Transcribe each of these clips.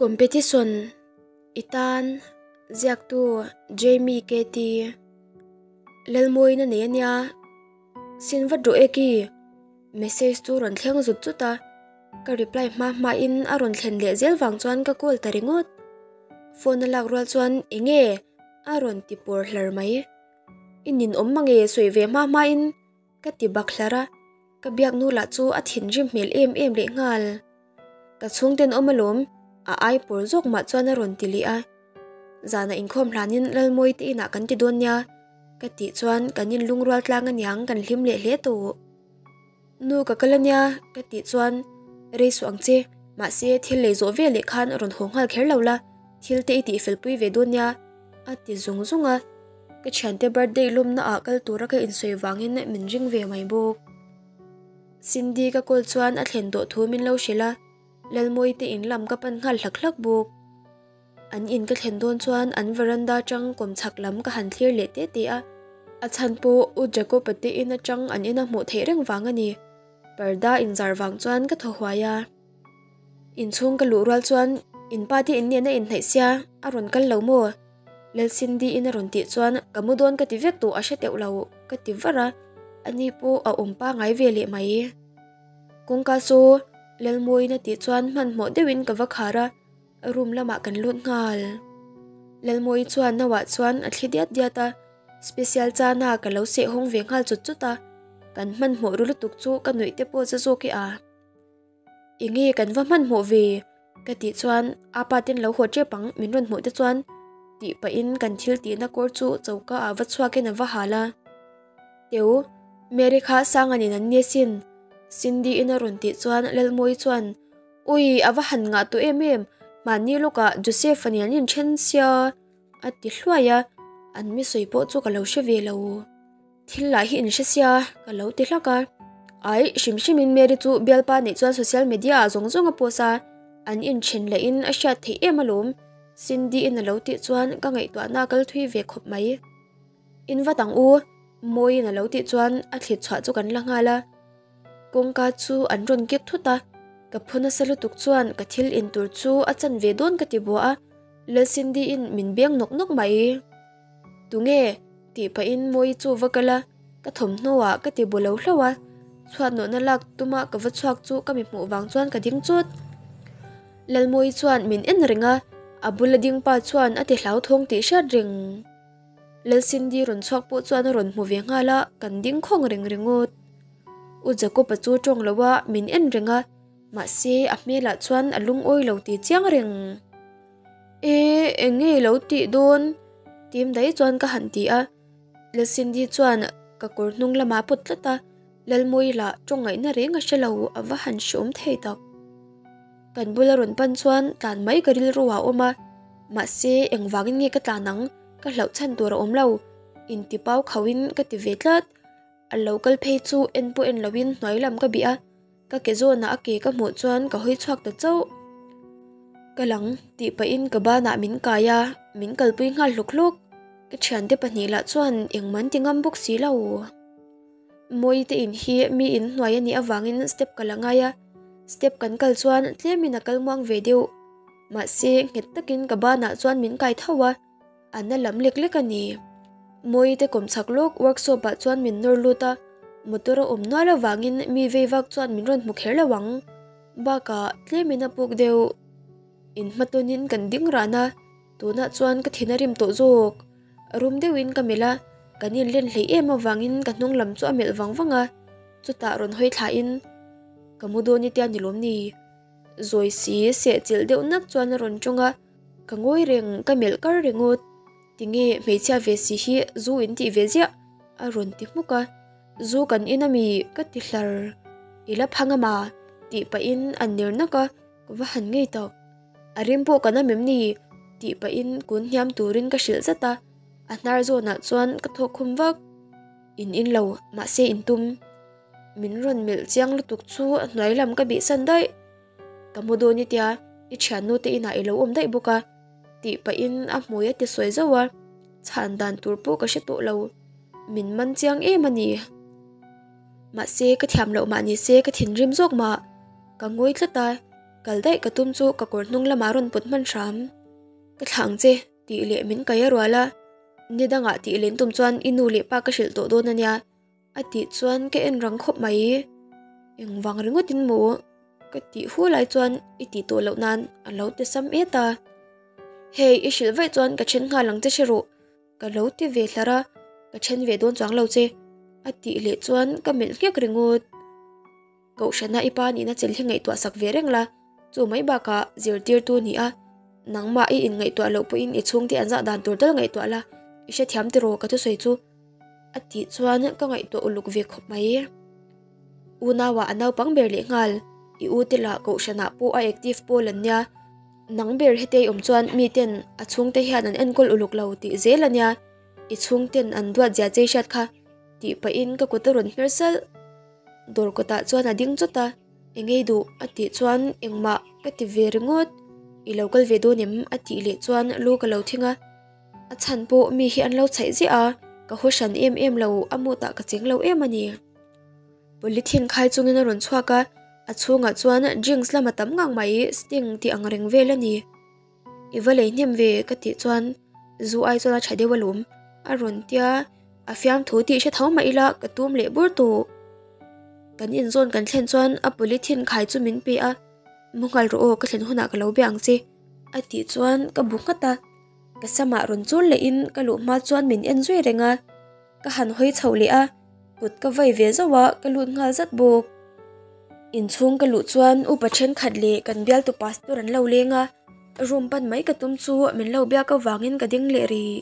Competition i tan ziaktu Jamie KT Lalmawina nei ania sin vat rawh e ki message chu rawn thleng zut zut a ka reply hma hma in a rawn thlen leh zel vang chuan ka call ta ringawt phone a lak rual chuan enge a rawn ti pawr hlar mai i ninawm mange sawi ve hma hma in. Ka ti bak hlar a, ka biak nu lah chu a thinrim hmel em em leh nghal. Ka chhungten awm alawm, a ai pawr zawk mah chuan a rawn ti leh a. Zanah inkhawm hlanin Lalmawi te inah kan ti dawn nia, ka tih chuan kan inlungrual tlang aniang kan hlim leh hle tawh. Nu ka kal ania, ka tih chuan rei suh ang che, mahse thil lei zawh ve leh khan rawn haw nghal kher lo la, thil te i tihfelpui ve dawn nia, a ti zung zung a. Ka thiante birthday lawmna ah kal tura ka insawi vangin min ring ve mai bawk. Cindy ka call chuan a thlen tawh thu min lo hrilh a, Lalmawi te in lam ka pan nghal hlak hlak bawk. An in ka thlen dawn chuan an veranda atang kawmchhak lam ka han thlir leh te te a, a chhan pawh U Jacob-a te in atang an ina hmuh theih reng vang a ni. Parda inzar vang chuan ka thaw huai a. Inchhung ka luh rual chuan in pa te in nena inhnaih sia a rawn kal lo maw? Lal Cindy in a rawn tih chuan ka mu dawn ka ti vek tawh a hre teuh lo ka ti var a, ani pawh a awm pangai ve leh mai. Kawngka chu Lalmawiin a tih chuan hmanhmawh deuhin ka va khar a, room lamah kan lut nghal. Lalmawi chuan no ah chuan a thli diat diat a, special chana ka lo seh hawng ve nghal chut chut a, kan hmanhmawh ru lutuk chu ka nuih te pawh za zawk i a. Enge kan va hmanhmawh ve? Ka tih chuan a pa ten lo haw tep ang min rawn hmuh te chuan tih pahin kan thil tihna kawr chu choka ah va chhuakin a va hal a. Teu, Mary kha Sanga nen an ni asin Cindy in a rawn tih chuan Lalmawi chuan Ui a va han ngah tawh em em, mahni lawkah Joseph-a nen an inthen sia a ti hluai a, an mi sawi pawh chu ka lo hre ve lo. Thil lah hi in hre sia ka lo ti hlak a. Ai, hrim hrimin Mary chu bialpa neih chuan social media ah zawng zawng a post a, an inthen leh in a hriat theih em alawm, Cindy in a lo tih chuan ka ngaihtuahna a kal thui ve khawp mai. In vat ang u, Mawiin a lo tih chuan a thlit chhuah chu kan la nghal a. Kawngka chu an rawn kek thut a, ka phu nasa lutuk chuan ka thil in tur chu a chan ve dawn ka ti buah a, Lal Cindy in min beng nawk nawk mai. Tunge? tih pahin Mawi chu va kal a, ka thawmhnaw ah ka ti bu lo hlauh a, chhuat nawhna lak tuma ka va chhuak chu ka mi hmuh vang chuan ka ding chut. Lalmawi chuan min en reng a, a bula ding pa chuan a ti hlauthawng tih hriat reng. Lalsindi rawn chhuak pawh chuan a rawn hmu ve nghal a, kan ding khawng reng ringawt. U Jacob-a chu tawng lo a, min en reng a, mahse a hmelah chuan a lungawi lo ti chiang reng. E, eng nge i lo tih dawn? Tim daih chuan ka han ti a. Lalsindi chuan ka kawr hnung lamah a pawt tlat a, Lalmawi lah tawngaihna reng a hre lo, a va han hreawm thei tak. Kan bula rawn pan chuan tlan mai ka rilru ah a awm a, mahse engvangin nge ka tlan ang, ka hlauh chhan tur a awm lo, intipau khauhin ka ti ve tlat. A lo kal phei chu en pawh en loin hnuai lam ka bih a. Ka ke zawnah a ke ka hmuh chuan ka hawi chhuak ta chauh. Ka lang tih pahin ka banah min kai a, min kalpui nghal hlawk hlawk. Ka thiante pahnih lah chuan engmah an ti ngam bawk si lo. Mawi te in hi mi in hnuai a nih avangin step ka la ngai a, step kan kal chuan tlemin a kal muang ve deuh. Mahse nghet takin ka banah chuan min kai tho a. A na lam lek lek a ni. Mawi te kawmchhak lawk workshop ah chuan min nawr lut a, motor a awm nual avangin mi vei vak chuan min rawn hmu kher lo ang. Bakah tlemin a puk deuh. In hmatawnin kan ding ran a, tunah chuan ka thin a rim tawh zawk. Rum deuhin ka melh a, kan inlen hleih em avangin ka hnung lam chu a melh vang vang a, chutah rawn hawi thlahin ka mu dawn i tia ni lawm ni. Zawi si sehchilh deuh nak chuan a rawn tawng a. Ka ngawi reng, ka melh kar ringawt. Tinge hmeichhia ve si hi zu in tih ve ziah? A rawn ti hmuk a. Zu kan in ami? Ka ti hlar. I la phang ama? Tih pahin a ner nak a, ka va han ngei tak. A rim pawh kan am em ni? Tih pahin kun hniam turin ka hrilh zat a, a hnar zawnah chuan ka thawk khum vak. In in lo, mahse in tum. Min rawn melh chiang lutuk chu a hnuai lam ka bihsan daih. Ka mu dawn i tia, i thiannu te inah i lo awm daih bawk a, tih pahin a hmui a ti sawi zauh a, chhan dan tur pawh ka hre tawh lo, min man chiang em a ni. Mahse ka thiam loh mah ni se ka thinrim zawk mah, ka ngawi tlat a, Kal daih ka tum chu ka kawr hnung lamah rawn pawt hman hram. Ka thlah ang che tih leh min kai a rual a, ni dangah tih len tum chuan i nu leh pa ka hrilh tawh dawn a nia a tih chuan ka en rang khawp mai. Engvang ringawtin maw ka tih hu lai chuan i tih tawh loh nan a lo ti sam et a. Hei i hrilh vaih chuan ka then nghal ang che hre rawh ka lo ti ve hlar a, ka then ve dawn chuang lo che a tih leh chuan ka melh nghek ringawt. Kohhrana i pa nihna chel hi ngaihtuah sak ve reng la, chu mai bakah zirtirtu ni a, nangmah i inngaihtuah loh pawhin i chhungte an zah dan tur tal ngaihtuah la, i hrethiam tiraw ka thusawi chu a tih chuan ka ngaihtuah uluk ve khawp mai. Unauah a naupang ber leh nghal, i u te lah kohhranah pawh a active pawl an nia, nang ber hetei awm chuan miten a chhungte hian an enkawl uluk lo tih zel a nia, i chhungten an duat zia chei hriat kha tih pahin ka kut a rawn hmer salh. Dawr kawtah chuan a ding chawt a, Eng ei duh? a tih chuan engmah ka ti ve ringawt. I lo kal ve dawn em? a tih leh chuan lu ka lo thing a. A chhan pawh mi hi an lo chhaih ziah a, ka haw hran em em lo, a mutah ka cheng lo em a ni. Polythene khai chungin a rawn chhuak a, a chhungah chuan drinks lama tam ngang mai sting tih ang reng vel a ni. I va lei hnem ve ka tih chuan zu ai chuan a tha deuh alawm a rawn tia a fiamthu tih hre tho mah ila ka tum leh bur tawh. Kan inzawn kan thlen chuan a polythene khai chu min pe a, mu nghal rawh aw ka thlen hunah ka lo bia ang che a tih chuan ka bu nghat a, ka samah rawn chul lehin ka luh hma chuan min en zui reng a, ka han hawi chho leh a, kut ka vai ve zauh a ka lut nghal zat bawk. Inchhung ka luh chuan upa thenkhat leh kan bialtu pastor an lo leng a, room pan mai ka tum chu min lo biak avangin ka ding leh rih.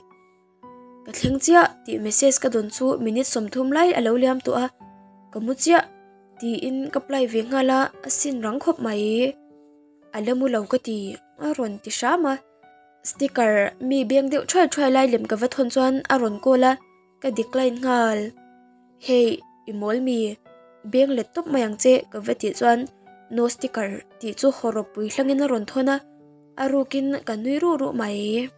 Ka thleng chiah tih message ka dawn chu minute 30 lai a lo liam tawh a, ka mu chiah tiin ka apply ve nghal a, a sin rang khawp mai. A la mu lo ka ti a rawn ti hram a, sticker mi beng deuh thuai thuai lai lem ka va thawn chuan a rawn call a. Ka decline nghal. Hey, i mawl mi? Beng let tawp mai ang che ka va tih chuan no sticker tih chu hawrawp pui hlangin a rawn thawn a, a rukin ka nui ruh ruh mai.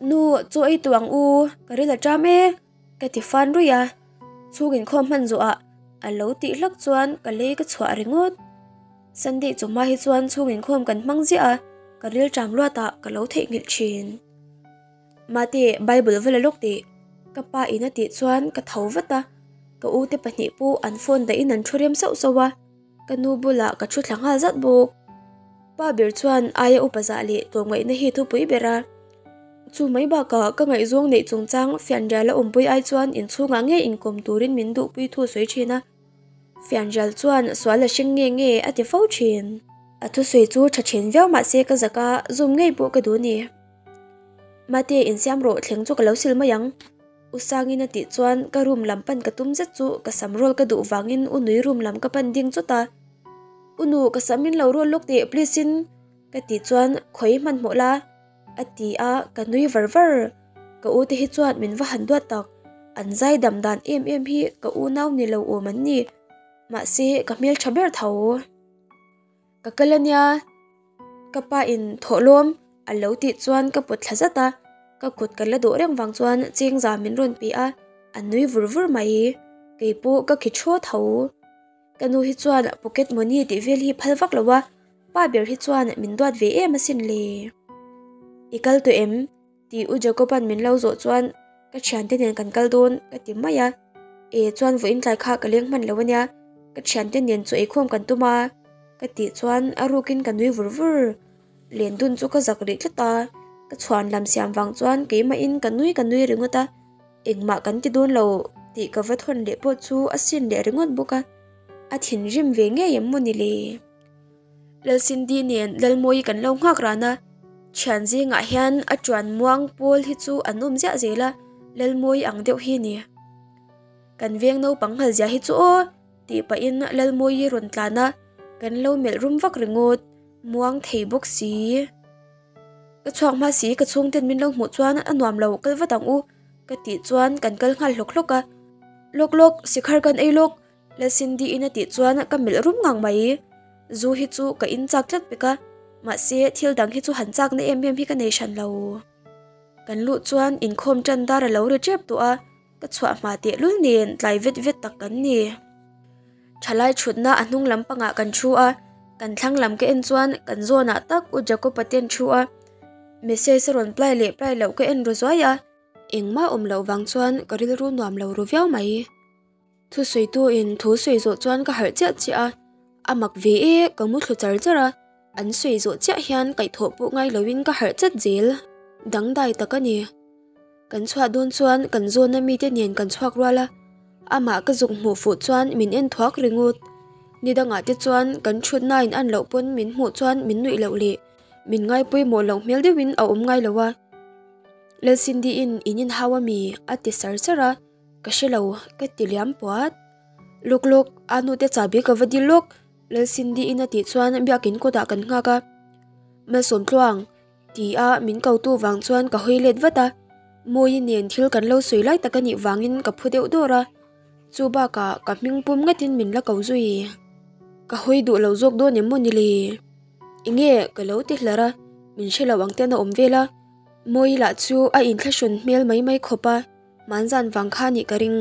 Nu, chaw ei tawh ang u, ka ril a ṭam e, ka ti fan ruih a, chhung inkhawm hman zawhah a lo tih hlak chuan ka lei ka chhuah ringawt. Sunday chawhma hi chuan chhung inkhawm kan hmang ziah a, ka ril ṭam luatah ka lo theihnghilh ṭhin. Mate, Bible va la lawk teh. Ka pa in a tih chuan ka tho vat a, ka u te pahnih pawh an phone dahin an thu rem sauh sauh a, ka nu bulah ka thu thla nghal zat bawk. Pa ber chuan aia upa zah leh tlawmngaihna hi thupui ber a. Chu mai bakah ka ngaihzawng neih chungchang fianrial a awmpui ai chuan inchhungah ngei inkawm turin min duhpui thu sawi thin a. Fianrial chuan sual a hring nge nge a ti fo thin. A thusawi chu tha thin viau mahse ka zak a, zoom ngei pawh ka duh a ni. Mate insiam rawh thleng chu ka lo sil mai ang. U Sangin a tih chuan ka room lam pan ka tum zet chu ka sam roll ka duh vangin U Nui room lam ka pan ding chawt a. U Nu ka sam in lo roll lawk teh please in ka tih chuan khawi hmanhmawh la a ti a ka nui var var. Ka u te hi chuan min va han duat tak. An zai dam dan em em hi ka unau ni lo awm an ni. Mahse ka hmeltha ber tho. Ka kal ania, ka pa in thawhlawm a lo tih chuan ka pawt thla zat a, ka kut ka la dawh reng vang chuan chengza min rawn pe a, a nui vur vur mai. Kei pawh ka khi thaw tho. Ka nu hi chuan pocket money tih vel hi phal vak lo a, pa ber hi chuan min duat ve em asin le. I kal tawh em? Tih U Jacob-a'n min lo zawh chuan ka thiante nen kan kal dawn ka ti mai a, E chuan vawiin tlai kha ka leng hman lo ania, ka thiante nen chaw eikhawm kan tum a ka tih chuan a rukin ka nui vur vur. Len dun chu ka zak rih tlat a, ka chhuan lam siam vang chuan keimahin ka nui ka nui ringawt a, engmah kan ti dawn lo tih ka va thawn leh pawh chu a sin leh ringawt bawk a, a thinrim ve ngei em maw ni le? Lalsindi nen Lalmawi kan lo nghak ran a, thian zingah hian a tuan muang pawl hi chu an awm ziah zel a, Lalmawi ang deuh hi ni. Kan veng naupang nghal zia hi chu aw tih pahin Lalmawi rawn tlan a, kan lo melh rum vak ringawt, muang thei bawk si. Ka chhuak hma si ka chhungten min lo hmuh chuan a nuam lo kal vat ang u ka tih chuan kan kal nghal hlawk hlawk a, lawk lawk sikhar kan ei lawk Lalsindi in a tih chuan ka melh rum ngang mai. Zu hi chu ka in chak tlat pek a, mahse thil dang hi chu han chak na em em hi ka nei hran lo. Kan luh chuan inkhawm tan dar a lo ri tep tawh a, ka chhuah hma teh lul nen tlai vet vet tak kan ni. Thalai thutna a hnung lam pangah kan thu a, Kan thlang lam ka en chuan kan zawnah tak U Jacob-a te an thu a, message a rawn ply leh ply loh ka en ru zuai a, engmah awm loh vang chuan ka rilru nuam lo ru viau mai. Thusawitu in thu sawi zawh chuan ka harh chiah chiah a, a mak ve e ka mu thlu char char a, an sawi zawh chiah hian kaihthawh pawh ngai loin ka harh chat zel, dangdai tak a ni. Kan chhuah dawn chuan kan zawna mite nen kan chhuak rual a, amah ka zuk hmuh fuh chuan min en thuak ringawt. Ni dangah te chuan kan thutna in an loh pawn min hmuh chuan min nuih loh leh min ngaipawimawh loh hmel deuhin a awm ngai lo a. Lalcindy-in in inhau a mi? a ti sar sar a, ka hre lo ka ti liam puat. Lawk lawk, a nute chahbi ka va dil lawk, Lalcindy-in a tih chuan biakin kawtah kan nghak a. Malsawmtluang! Ti a min ko tu vang chuan ka hawi let vat a, Mawi nen thil kan lo sawi lai tak a nih vangin ka phu deuh dawr a, chu bakah ka hming pum ngatin min la ko zui. Ka hawi duh lo zawk dawn em maw ni le? Enge ka lo ti hlar a, min hre lo ang ten a awm vel a, Mawi lah chu a inthlahrun hmel mai mai khawp a, hmanzan vang kha nih ka ring.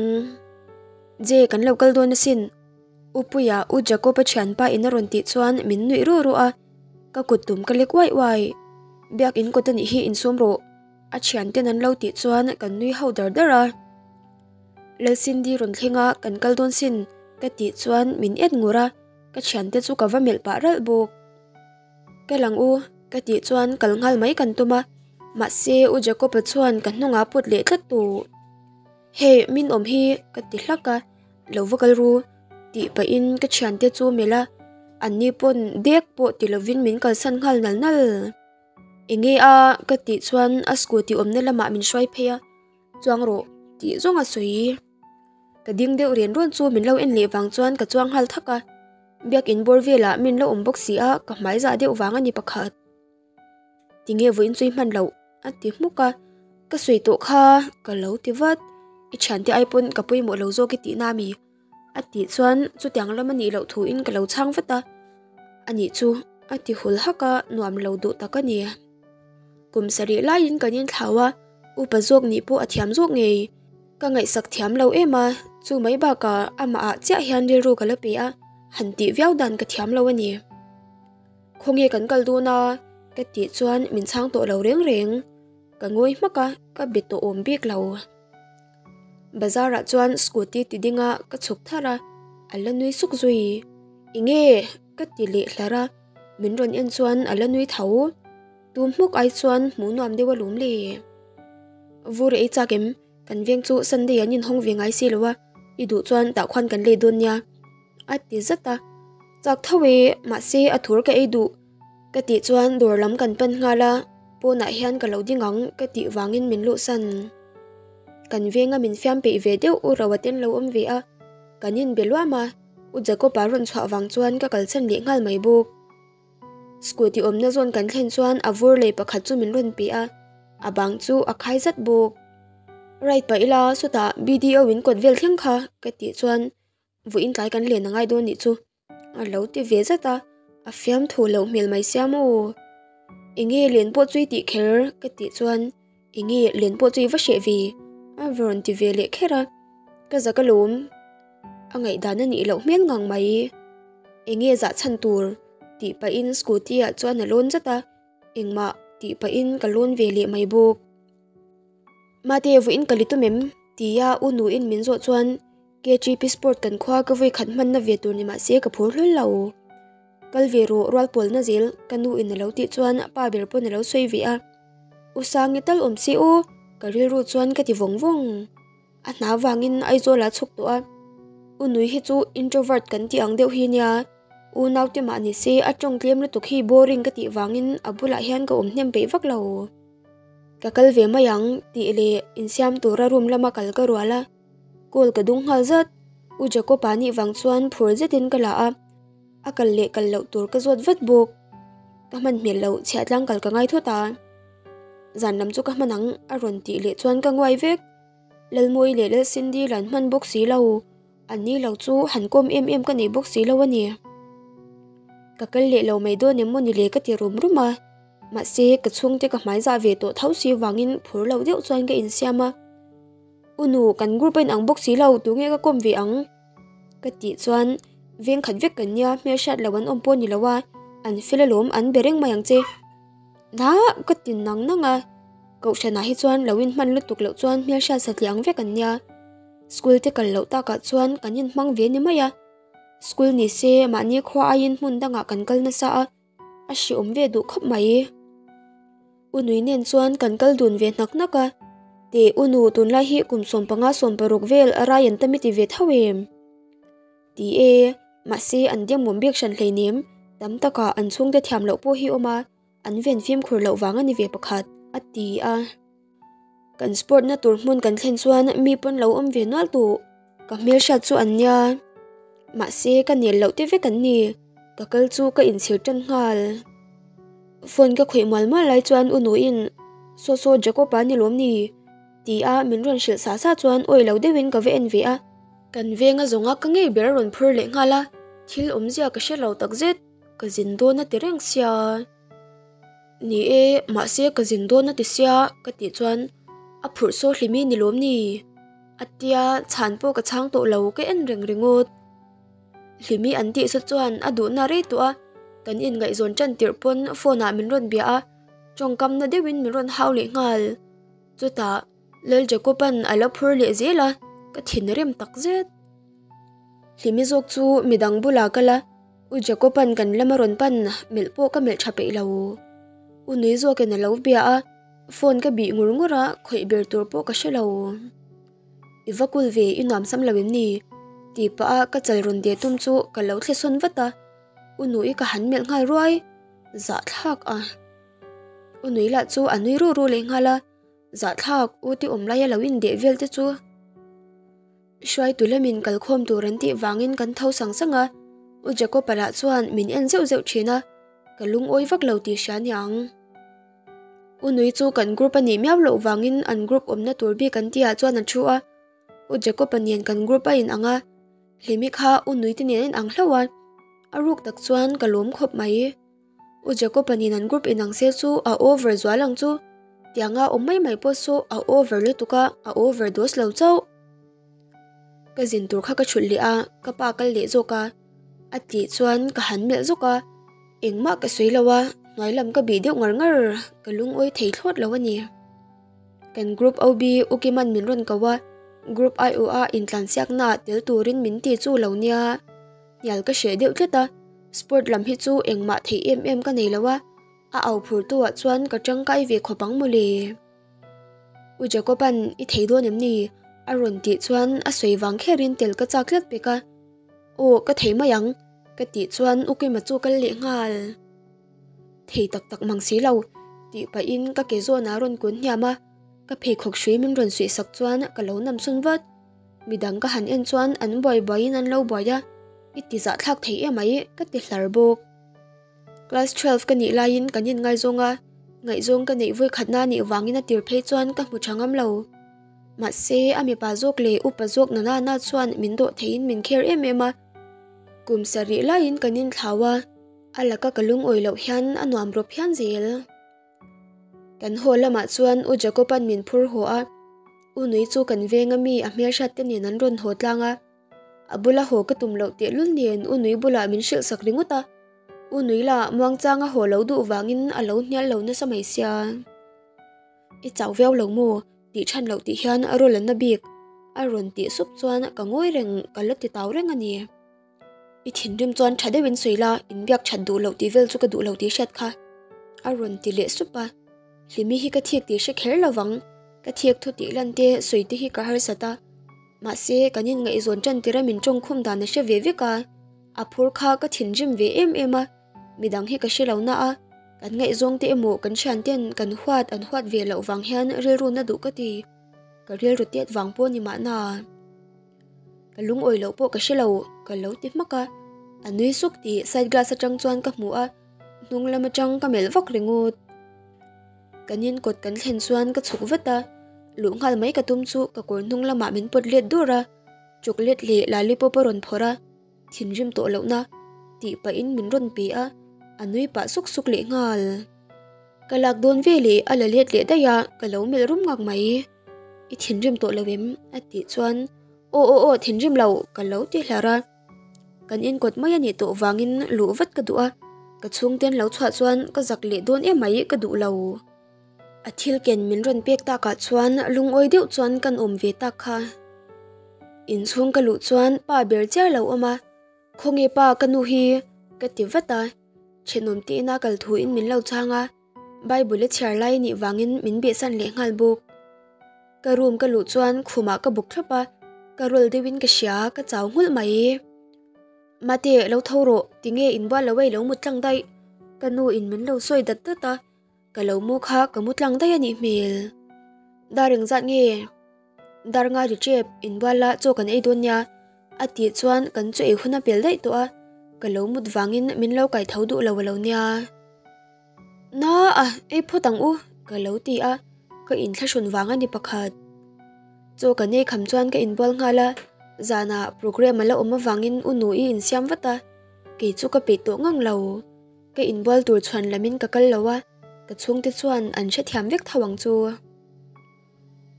Je kan lo kal dawn asin, U Puia U Jacob-a thianpa in a rawn tih chuan min nuih ruh ruh a. Ka kut tum ka lek uai uai. Biak in kawt anih hi insum rawh. A thian ten an lo tih chuan kan nui ho dar dar a. Lalcindy rawn thleng a kan kal dawn sin ka tih chuan min et ngur a, ka thiante chu ka va melh pah ralh bawk. Kal ang u ka tih chuan kal nghal mai kan tum a, mahse U Jacob-a chuan ka hnungah put leh tlat tawh. Hei min awm hi ka ti hlak a, lo va kal ru tih pahin ka thiante chu melh a, anni pawn dek pawh ti lovin min kalsan nghal nal nal. Enge a ka tih chuan a scooty awmna lamah min hruai phei a, chuang rawh tih zawng a sawi. Ka ding deuh ren rawn chu min lo en leh vang chuan ka chuang nghal thak a, biakin bawr velah min lo awm bawk si a, ka hmai zah deuh vang a ni pakhat. Tinge vawiin chu i hman loh? a ti hmuk a, ka sawi tawh kha ka lo ti vat, i thiante ai pawn ka pawimawh lo zawk i tihna ami? a tih chuan chutiang lam a nih loh thu in ka lo chhang vat a, anih chu a ti hul hak a, nuam lo duh tak a ni. Kum sarih laiin kan inthlau a, upa zawk nih pawh a thiam zawk ngei, ka ngaihsak thiam lo em a, chu mai bakah amah ah chiah hian rilru ka la pe a, han tih viau dan ka thiam lo a ni. Khawnge kan kal dawn a? ka tih chuan min chhang tawh lo reng reng. Ka ngawi hmak a, ka be tawh awm bik lo. Bazar ah chuan scooty ti ding a ka chhuk tharh a, a la nui suk zui. Enge? ka ti leh hlar a, min rawn en chuan a la nui tho. Tum hmuk ai chuan hmuh nuam deuh alawm le. Vur ei chak em? Kan veng chu Sunday an inhawng ve ngai si lo a, i duh chuan tah khuan kan lei dawn nia. A ti zat a, chak tho e, mahse a thur ka ei duh ka tih chuan dawr lam kan pan nghal a, pawnah hian ka lo ding ang ka tih vangin min luhsan. Kan venga min fiam peih ve deuh U Roa ten lo awm ve a, kan inbe luam a, U Jacob-a rawn chhuah vang chuan ka kalsan leh nghal mai bawk. Scooty awmna zawn kan thlen chuan a vur lei pakhat chu min rawn pe a, a bang chu a khai zat bawk. Ride pah ila sawtah BDO in kawt vel thleng kha ka tih chuan vawiin tlai kan len a ngai dawn nih chu a lo ti ve zat a, a fiamthu loh hmel mai sia maw. Enge len pawh chu i tih kher ka tih chuan enge len pawh chu i va hreh ve a rawn ti ve leh kher a, ka zak alawm. A ngaihdan a nih loh hmel ngang mai. Enge zah chhan tur? tih pahin scooty ah chuan a lawn zat a, engmah tih pahin ka lawn ve leh mai bawk. Mate vawiin ka li tum em? tia u nuin min zawh chuan KGP Sport kan khua ka vawi khat hmanna ve tur ni mahse ka phur hlawl lo. Kal ve rawh rual pawlna zel ka nu in a lo tih chuan pa ber pawn a lo sawi ve a. U Sangi tal awm se aw ka rilru chuan ka ti vawng vawng. A hna vangin Aizawl ah chhuk tawh a, U Nui hi chu introvert kan tih ang deuh hi nia, U naute mah ni se a tawng tlem lutuk hi boring ka tih vangin a bulah hian ka awm hnem peih vak lo. Ka kal ve mai ang tih leh insiam tura room lama kal ka rual a, call ka dung nghal zat, U Jacob-a nih vang chuan phur zetin ka la a, a kal leh kal loh tur ka zawt vat bawk. Ka hman hmel loh chhiah tlang kal ka ngai thawt a, zan lam chu ka hman ang a rawn tih leh chuan ka nguai vek. Lalmawi leh Lalcindy lan hman bawk si lo, an ni lo chu han kawm em em ka nei bawk si lo a ni. Ka kal leh lo mai dawn em maw ni le ka ti rum rum a, mahse ka chhungte ka hmai zah ve tawh tho si vangin phur lo deuh chuan ka insiam a. U nu, kan group a inang bawk si lo, tunge ka kawm ve ang? Ka tih chuan. Veng khat vek kan nia, hmelhriat lo an awm pawh ni lo a, an fel alawm an be reng mai ang che. Nah ka ti nang nang a, Kohhranah hi chuan lo inhman lutuk loh chuan hmelhriat satliah ang vek an nia. School te kal loh takah chuan kan inhmang ve ni mai a. School ni se mahni khua aiin hmun dangah kan kal nasa a, a hreawm ve duh khawp mai. U Nui nen chuan kan kal dun ve hnak hnak a, Teh U Nu tunlai hi kum 15 16 vel a rai an tam i ti ve tho em? Ti e, mahse an demawm bik hran hleinem, tam takah an chhungte thiam loh pawh hi awm a, an ven fimkhur loh vang a ni ve pakhat, a ti a. Kan sport na tur hmun kan thlen chuan mi pawn lo awm ve nual tawh. Ka hmelhriat chu an nia. Mahse ka nel loh te vek an ni. Ka kal chu ka inchhir tan nghal. Phone ka khawih mual mual lai chuan u nuin Saw saw Jacob-a ni lawm ni? ti a min rawn hrilh sa sa chuan awi lo deuhin ka va en ve a. Kan venga zawnga ka ngei ber a rawn phur leh nghal a, thil awmzia ka hre lo takzet. Ka zin dawn a ti reng sia. Ni e, mahse ka zin dawn a ti sia ka tih chuan a phurh saw hlimi ni lawm ni? A tia chhan pawh ka chhang tawh lo ka en reng ringawt. Hlimi an tih sa chuan a duhna rei tawh a, kan inngaihzawn tan tirh pawn phone ah min rawn bia a, tawngkam na deuhin min rawn hau leh nghal. Chutah Lal Jacob-a'n a la phur leh zel a, ka thinrim takzet. Hlimi zawk chu midang bulah kal a, U Jacob-a'n kan lama rawn pan melh pawh ka melh tha peih lo. U Nui zawkin a lo bia a, phone ka bih ngur ngur a, khawih ber tur pawh ka hre lo. I va kul ve, i nuam sam lo em ni? tih pah a ka chal rawn deh tum chu ka lo thle sawn vat a, U Nui ka han melh nghal ruai, zahthlak a. U Nui lah chu a nui ruh ruh leh nghal a, zahthlak U ti awm laia lo indeh vel te chu. Hruaitu lamin kalkhawm tur an tih vangin kan tho sang sang a, U Jacob-a lah chuan min en zeuh zeuh thin a, ka lungawi vak lo tih hria niang. U Nui chu kan group a nih miau loh vangin an group awmna tur bik an tihah chuan a thu a, U Jacob-a nen kan group a inang a, Hlimi kha U Nui te nen a inang hlauh a, a ruk tak chuan ka lawm khawp mai. U Jacob-a nen an group inang se chu a over zual ang chu. Tianga awm mai mai pawh saw a over lutuk a, a overdose lo chauh. Ka zin tur kha ka thulh leh a, ka pa kal leh zawk a. A tih chuan ka han melh zawk a, engmah ka sawi lo a, hnuai lam ka bih deuh ngar ngar, ka lungawi thei thlawt lo a ni. Kan group OB U Kiman min rawn ko a, group aiawha intlansiakna ah tel turin min ti chu lo nia. Hnial ka hreh deuh tlat a, sport lam hi chu engmah theih em em ka nei lo a, a au phur tu ah chuan ka tangkai ve khawp ang mawle. U Jacob-a'n i thei dawn em ni? a rawn tih chuan a sawi vang kherin tel ka chak tlat pek a, Aw ka thei mai ang ka tih chuan U Kima chu kal leh nghal. Thei tak tak mang si lo tih pahin ka ke zawnah a rawn kun hniam a, ka pheikhawk hrui min rawn suih sak chuan ka lo nam sawn vat. Midang ka han en chuan an buai buaiin an lo buai a, i ti zahthlak thei em mai ka ti hlar bawk. Class 12 ka nih laiin kan inngaizawng a, ngaihzawng ka neih vawikhatna nih vangin a tir phei chuan ka hmu tha ngam lo. Mahse a mipa zawk leh upa zawk na nana chuan min dawh theiin min kher em em a. Kum sarih laiin kan inthlau a, a laka ka lungawi loh hian a nuam rawp hian zel. Kan haw lamah chuan U Jacob-a'n min phur haw a, U Nui chu kan venga mi a hmelhriat te nen an rawn haw tlang a. A bula haw ka tum loh tehlul nen U Nui bulah min hrilh sak ringawt a, U Nui lah muangchanga haw lo duh vangin a lo hnial lo nasa mai sia. I chau viau lo maw? Tih chhan loh tih hian a rawl an na bik a rawn tih sup chuan ka ngawi reng ka la ti tau reng a ni. I thinrim chuan tha deuhin sawi la, inbiak that duh loh tih vel chu ka duh lo tih hriat kha. A rawn ti leh sup a, Hlimi hi ka thik tih hre kher lo vang, ka thik thu tih lan te sawi te hi ka harsat a, mahse kan inngaihzawn tan tira min tawngkhum dan a hre ve vek a, a phur kha ka thinrim ve em em a, midang hi ka hre lo na a, kan ngaihzawng te emaw kan thian ten kan huat an huat ve loh vang hian rilru na duh ka ti, ka rilru tet vang pawh ni mahna. Ka lungawi loh pawh ka hre lo, ka lo ti hmak a. A nui suk tih side glass atang chuan ka hmu a, hnung lam atang ka melh vak ringawt. Kan in kawt kan thlen chuan ka chhuk vat a, luh nghal mai ka tum chu ka kawr hnung lamah min pawt let dur a, chocolate leh lollipop a rawn phawrh a, thinrim tawh lohna tih pahin min rawn pe a, a nui pah suk suk leh nghal. Ka lak dawn veleh a la let leh daih a, ka lo melh rum ngak mai. I thinrim tawh lo em? A tih chuan, Aw aw aw thinrim lo, ka lo ti hlar a. Kan inkawt mai a nih tawh vangin luh vat ka duh a, ka chhungten lo chhuah chuan ka zak leh dawn emai ka duh lo. A thil ken min rawn pek takah chuan lungawi deuh chuan kan awm ve tak kha. Inchhung ka luh chuan pa ber chiar lo awm a, Khawnge pa ka nu hi? ka ti vat a, thenawm te ina kal thu in min lo chhang a, Bible a chhiar lai anih vangin min behsan leh nghal bawk. Ka room ka luh chuan khumah ka bawk thlawp a, ka rawl deuhin ka hria, ka chau nghulh mai. Mate, lo tho rawh, tinge inbual lo a i lo mut tlang daih? Ka nu in min lo sawi dat dat a. Ka lo mu kha ka mu tlang daih a nih hmel. Dar engzat nge? Dar nga ri tep, inbual la chaw kan ei dawn nia. A tih chuan kan chaw ei hun a pel daih tawh a, ka lo mut vangin min lo kai tho duh lo a lo nia. Na a, ei phawt ang u, ka lo ti a, ka inthlahrun vang a ni pakhat. Chaw kan ei kham chuan ka inbual nghal a, zanah programme a la awm avangin u nu i insiam vat a, kei chu ka peih tawh ngang lo. Ka inbual tur chhuan lamin ka kal lo a, ka chhungte chuan an hrethiam vek tho ang chu.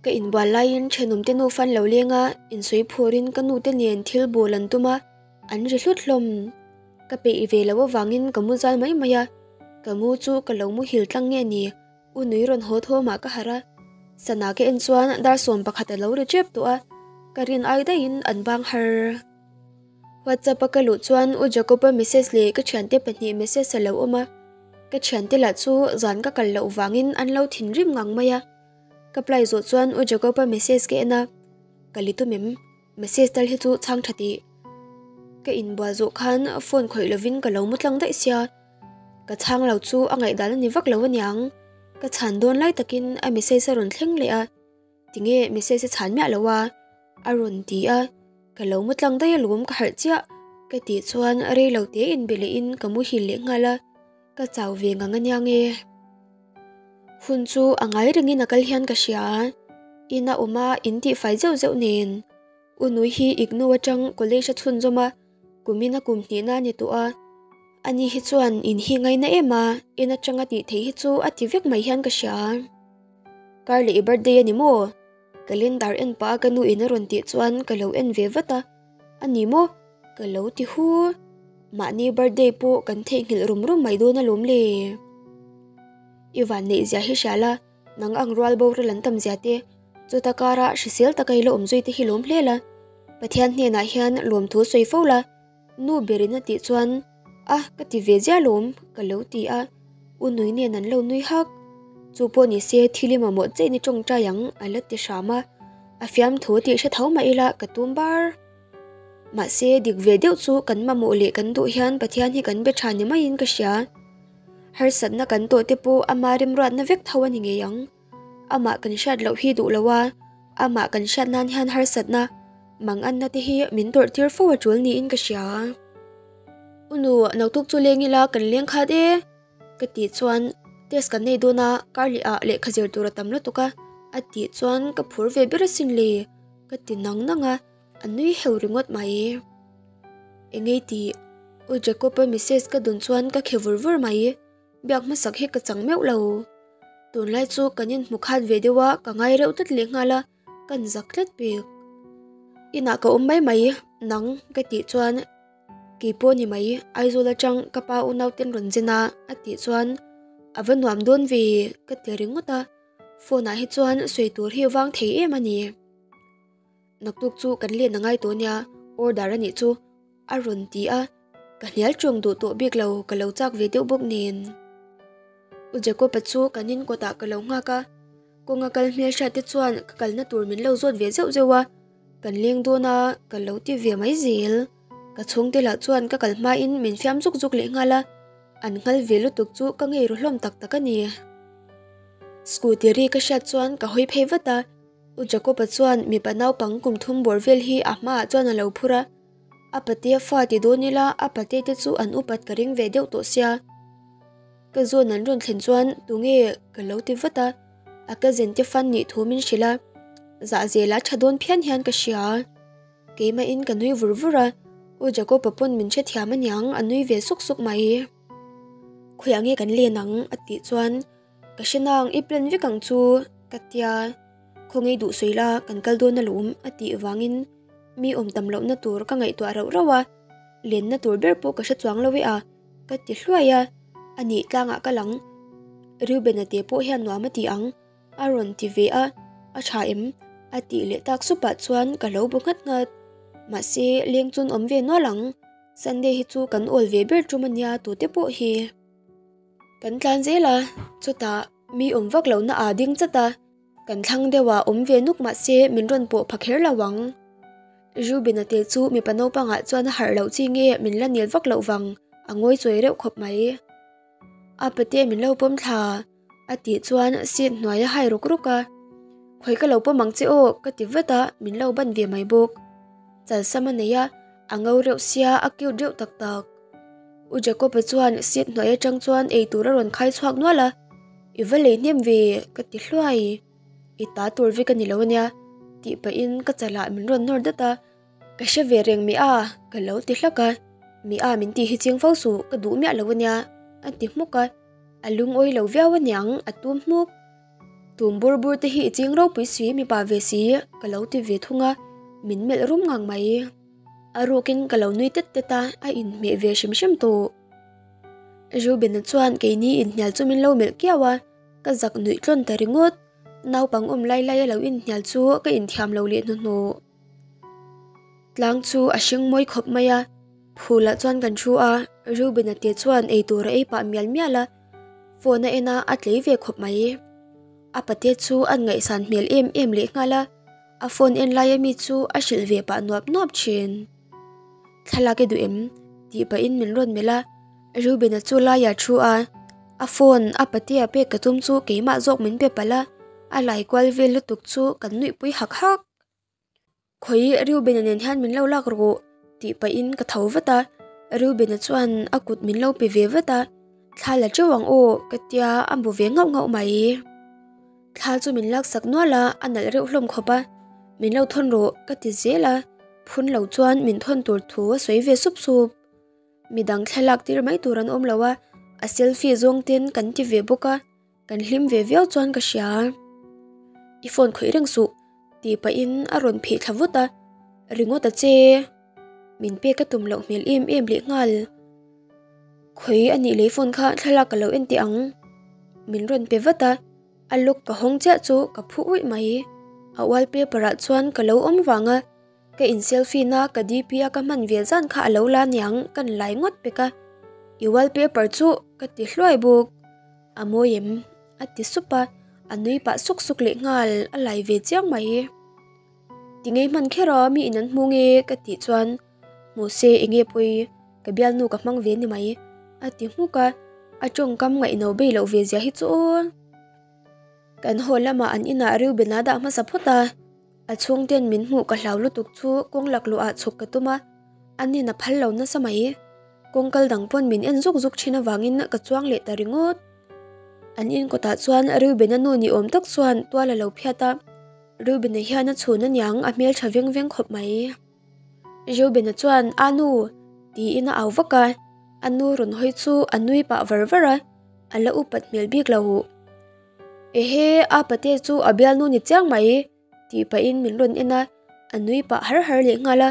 Ka inbual laiin thenawmte nufa an lo leng a, insawi phurin ka nute nen thil bawl an tum a, an ri hlut hlawm. Ka peih ve loh avangin ka mu zal mai mai a, ka mu chu ka lo muhil tlang nge ni, U nui rawn haw thawmah ka harh a, sana ka en chuan dar 11 a lo ri tep tawh a, ka rin ai daihin an bang har. WhatsApp a ka luh chuan U Jacob-a message leh ka thiante pahnih message a lo awm a, ka thiante lah chu zan ka kal loh vangin an lo thinrim ngang mai a. Ka apply zawh chuan U Jacob-a message ka en a, ka li tum em? Message tal hi chu chhang tha tih. Ka inbual zawh khan phone khawih lovin ka lo mu tlang daih sia, ka chhang lo chu a ngaihdan a ni vak lo aniang, ka chhan dawn lai takin a message a rawn thleng leh a. Tinge message a chhan miah lo a? A rawn ti a, ka lo mu tlang daih alawm ka harh chiah ka tih chuan rei lo te inbe lehin ka muhil leh nghal a, ka chau ve ngang ania nge. Hun chu a ngai rengin a kal hian ka hria, in a awm a in tihfai zeuh zeuh nen. U Nui hi IGNOU atang college a chhunzawm a, kumin a kum hnihna a ni tawh a, ani hi chuan in hi ngaina em a, in atanga tih theih hi chu a ti vek mai hian ka hria. Kar leh i birthday a ni maw? Calendar en pah a ka nu in a rawn tih chuan ka lo en ve vat a, a ni maw? Ka lo ti hu. Mahni birthday pawh kan theihnghilh rum rum mai dawn alawm le. I van neih zia hi hria la, nang ang rual boral an tam zia te, chuta kara hrisel taka i la awm zui te hi lawm hle la. Pathian hnenah hian lawmthu sawi fo la, Nu berin a tih chuan, A, ka ti ve ziah lawm, ka lo ti a. U Nui nen an lo nui hak. Chu pawh ni se thil i mamawh chein i tawngtai ang, a la ti hram a. A fiamthu tih hre tho mah ila ka tum bar. Mahse, dik ve deuh chu kan mamawh leh kan duh hian Pathian hi kan be tha ni maiin ka hria. Harsatna kan tawh te pawh ama remruatna vek tho a ni ngei ang. Amah kan hriat loh hi duh lo a, amah kan hriat nan hian harsatna, manganna te hi min tawrh tir fo a tul niin ka hria. U nu, naktuk chu leng ila kan leng khat e, ka tih chuan test kan nei dawn a, kar leh ah lehkha zir tur a tam lutuk a, a tih chuan ka phur ve ber asin le, ka ti nang nang a, a nui heu ringawt mai. Engei tih, U Jacob-a message ka dawn chuan ka khe vur vur mai. Biak hmasak hi ka chang meuh lo. Tunlai chu kan inhmu khat ve deuh a, ka ngai reuh tlat leh nghal a, kan zak tlat pek. Inah ka awm mai mai, nang ka tih chuan kei pawh ni mai, Aizawl atang ka pa unauten rawn zen a, a tih chuan a va nuam dawn ve ka ti ringawt a, phone ah hi chuan sawi tur hi vang thei em a ni. Naktuk chu kan len a ngai tawh nia, order a nih chu. A rawn ti a, ka hnial tawng duh tawh bik lo, ka lo chak ve deuh bawk nen. U Jacob-a chu kan in kawtah ka lo nghak a, kawnga kal hmelhriat te chuan ka kalna tur min lo zawt ve zeuh zeuh a, kan leng dawn a, ka lo ti ve mai zel. Ka chhungte lah chuan ka kal hmain min fiam zuk zuk leh nghal a, an nghal ve lutuk chu ka ngei ru hlawm tak tak a ni. Scooty ri ka hriat chuan ka hawi phei vat a, U Jacob-a chuan mipa naupang kum thum bawr vel hi a hmaah chuan a lo phur a, A patea fa ti dawn ila a pate te chu an upat ka ring ve deuh tawh sia. Ka zawn an rawn thlen chuan tunge ka lo ti vat a, a cousin te fan nih thu min hrilh a, zah zela tha dawn phian hian ka hria. Keimahin ka nui vur vur a, U Jacob-a pawn min hrethiam aniang a nui ve suk suk mai. Khawiah nge kan len ang? a tih chuan Ka hre nang i plan vek ang chu ka tia, khawngaih duh sawi la kan kal dawn alawm a tih vangin mi awm tam lohna tur ka ngaihtuah rauh rauh a. Lenna tur ber pawh ka hre chuang lo e a, ka ti hluai a, a nih tlangah ka lang. Reuben-a te pawh hian nuam a ti ang, a rawn ti ve a, a tha em? a tih leh tak supah chuan ka lo bu nghat nghat. Mahse, leng chun awm ve nual ang, Sunday hi chu kan awl ve ber tum a nia tute pawh hi. Kan tlan zel a, chutah mi awm vak lohna aa ding chat a. Kan thlang deuh ah awm ve nuk mahse min rawn pawh pha kher lo ang. Reuben-a te chu mipa naupangah chuan a harh loh chi nge min la nel vak loh vang a ngawi chawi reuh khawp mai. A pate min lo pawm thla a tih chuan seat hnuai a hai ruk ruk a. Khawi ka lo pawm ang che aw ka ti vat a min lo ban ve mai bawk. Chalsam a nei a, a ngo reuh sia a cute reuh tak tak. U Jacob-a chuan seat hnuai atang chuan eitur a rawn khai chhuak nual a. I va lei hnem ve ka ti hluai, i ta tur vek a ni lo ania tih pahin ka chalah min rawn nawr dat a, ka hre ve reng mi a ka lo ti hlak a, mi a min tih hi ching fo suh ka duh miah lo ania a ti hmuk a, a lungawi lo viau aniang a tum hmuk. Tum bur bur te hi i ching ropui si mipa ve si ka lo ti ve thung a, min melh rum ngang mai. A rukin ka lo nui tet tet a, a inhmeh ve hrim hrim tawh. Reuben-a chuan keini inhnial chu min lo melh kiau a, ka zak nuih tlawn ta ringawt. Naupang awm lai laia lo inhnial chu ka inthiam lo leh hnuhnawh. Tlang chu a hring mawi khawp mai a, phulah chuan kan thu a, Reuben-a te chuan eitur a ei pah mial mial a, phone a en a, a tlei ve khawp mai. A pate chu an ngaihsan hmel em em lehnghal a, a phone en laia mi chu a hrilh ve pah nuap nuap thin. Thlalak i duh em? tih pahin min rawn melh a, Reuben-a chu laiah thu a, a phone a patea pek ka tum chu keimah zawk min pe palh a, a lai kual vel lutuk chu kan nuihpui hak hak. Khawi Reuben-a nen hian min lo lak rawh tih pahin ka tho vat a, Reuben-a chuan a kut min lo pe ve vat a, thla la teuh ang aw ka tia a bu ve nghauh nghauh mai. Thla chu min laksak nual a, a nalh reuh hlawm khawp a, min lo thawn rawh ka ti zel a, phun lo chuan min thawn tur thu a sawi ve sup sup. Midang thlalak tir mai tur an awm lo a, a selfie zawng ten kan ti ve bawk a, kan hlim ve viau chuan ka hria. I phone khawih reng suh tih pahin a rawn phih thla vut a, ringawt a che, min pek a tum loh hmel em em leh nghal. Khawi a nih lei phone kha thlalak ka lo en teh ang. Min rawn pe vat a, a lock ka hawng chiah chu ka phu uih mai. A wallpaper ah chuan ka lo awm vang a, ka in selfie na ka DP a ka hman ve zan kha a lo la niang ka nlai ngawt pek a. I wallpaper chu ka ti hluai bawk. A mawi em? A ti sup a, a nui pah suk suk leh nghal a lai ve chiang mai. Ti ngei hman kher a mi in an hmu nge ka tih chuan Hmu se enge pawi ka bialnu ka hmang ve ni mai a ti hmuk a, a tawngkam ngaihno bei loh ve zia hi chu aw. Kan haw lamah an inah Reuben-a dah hmasa phawt a, a chhungten min hmuh ka hlau lutuk chu kawng laklawh ah chhuk ka tum a, a nin a phal lo nasa mai. Kawng kal dang pawn min en zuk zuk thin avangin ka chuang leh ta ringawt. An in kawtah chuan Reuben-a nu ni awm tak chuan tual a lo phiat a, Reuben-a hian a chhun aniang a hmeltha veng veng khawp mai. Reuben-a chuan a nu tiin a au vak a, a nu rawn hawi chu a nui pah var var a, a la upat hmel bik lo. Ehe, a pate chu a bialnu ni chiang mai tih pahin min rawn en a, a nui pah har har leh nghal a,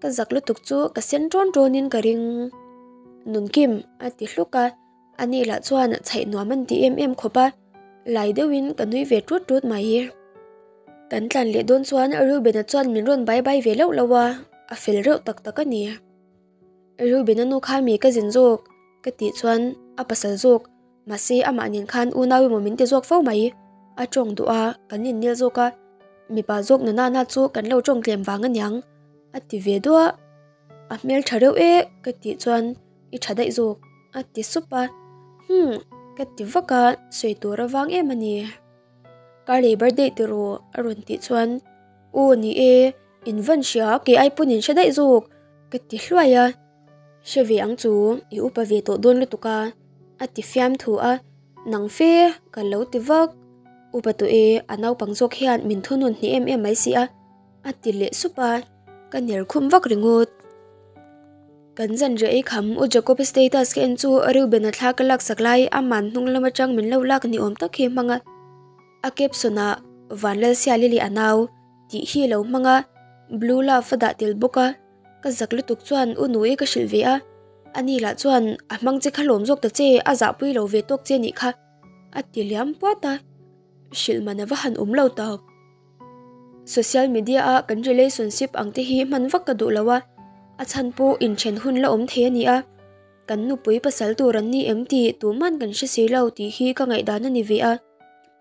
ka zak lutuk chu ka sen ṭawn ṭawnin ka ring. Nunkim a ti hluk a, ani lah chuan chhaih nuam an ti em em khawp a, lai deuhin ka nui ve ṭut ṭut mai. Kan tlan leh dawn chuan Reuben-a chuan min rawn bai bai ve loh loh a, a fel reuh tak tak a ni. Reuben-a nu kha mi ka zin zawk ka tih chuan a pasal zawk, mahse amah nen khan unau emaw min ti zawk fo mai. A tawng duh a, kan innel zawk a, mipa zawk na nana chu kan lo tawng tlem vang aniang a ti ve duah. A hmel tha reuh e ka tih chuan i tha daih zawk a ti sup a, hmm ka ti vak a, sawi tur avang em a ni. Karlei birthday ti rawh a rawn tih chuan Aw ni e, in van hria kei ai pawn in hre daih zawk ka ti hluai a, Hre ve ang chu i upa ve tawh dawn lutuk a a ti fiam thu a, Nang fe ka lo ti vak, Upa tawh e a naupang zawk hian min thunun hnih em em mai si a a ti leh sup a, ka ner khum vak ringawt. Kan zanriah ei kham U Jacob status ka en chu Reuben-a thla ka laksak lai a man hnung lam atang min lo lak ni awm tak hi hmang a, a caption ah Vanlalsiali leh a nau tih hi a lo hmang a, blue love a dah tel bawk a, Ka zak lutuk chuan u Nui ka hrilh ve a, ani lah chuan a hmang che kha lawm zawk ta che, a zahpui lo ve tawk che nih kha a ti liam puat a, hrilh man a va han awm lo tak. Social media a kan relationship ang te hi hman vak ka duh lo a, a chhan pawh inthen hun la awm thei a ni a, kan nupui pasal tur an ni em tih tuman kan hre si lo tih hi ka ngaihdan a ni ve a,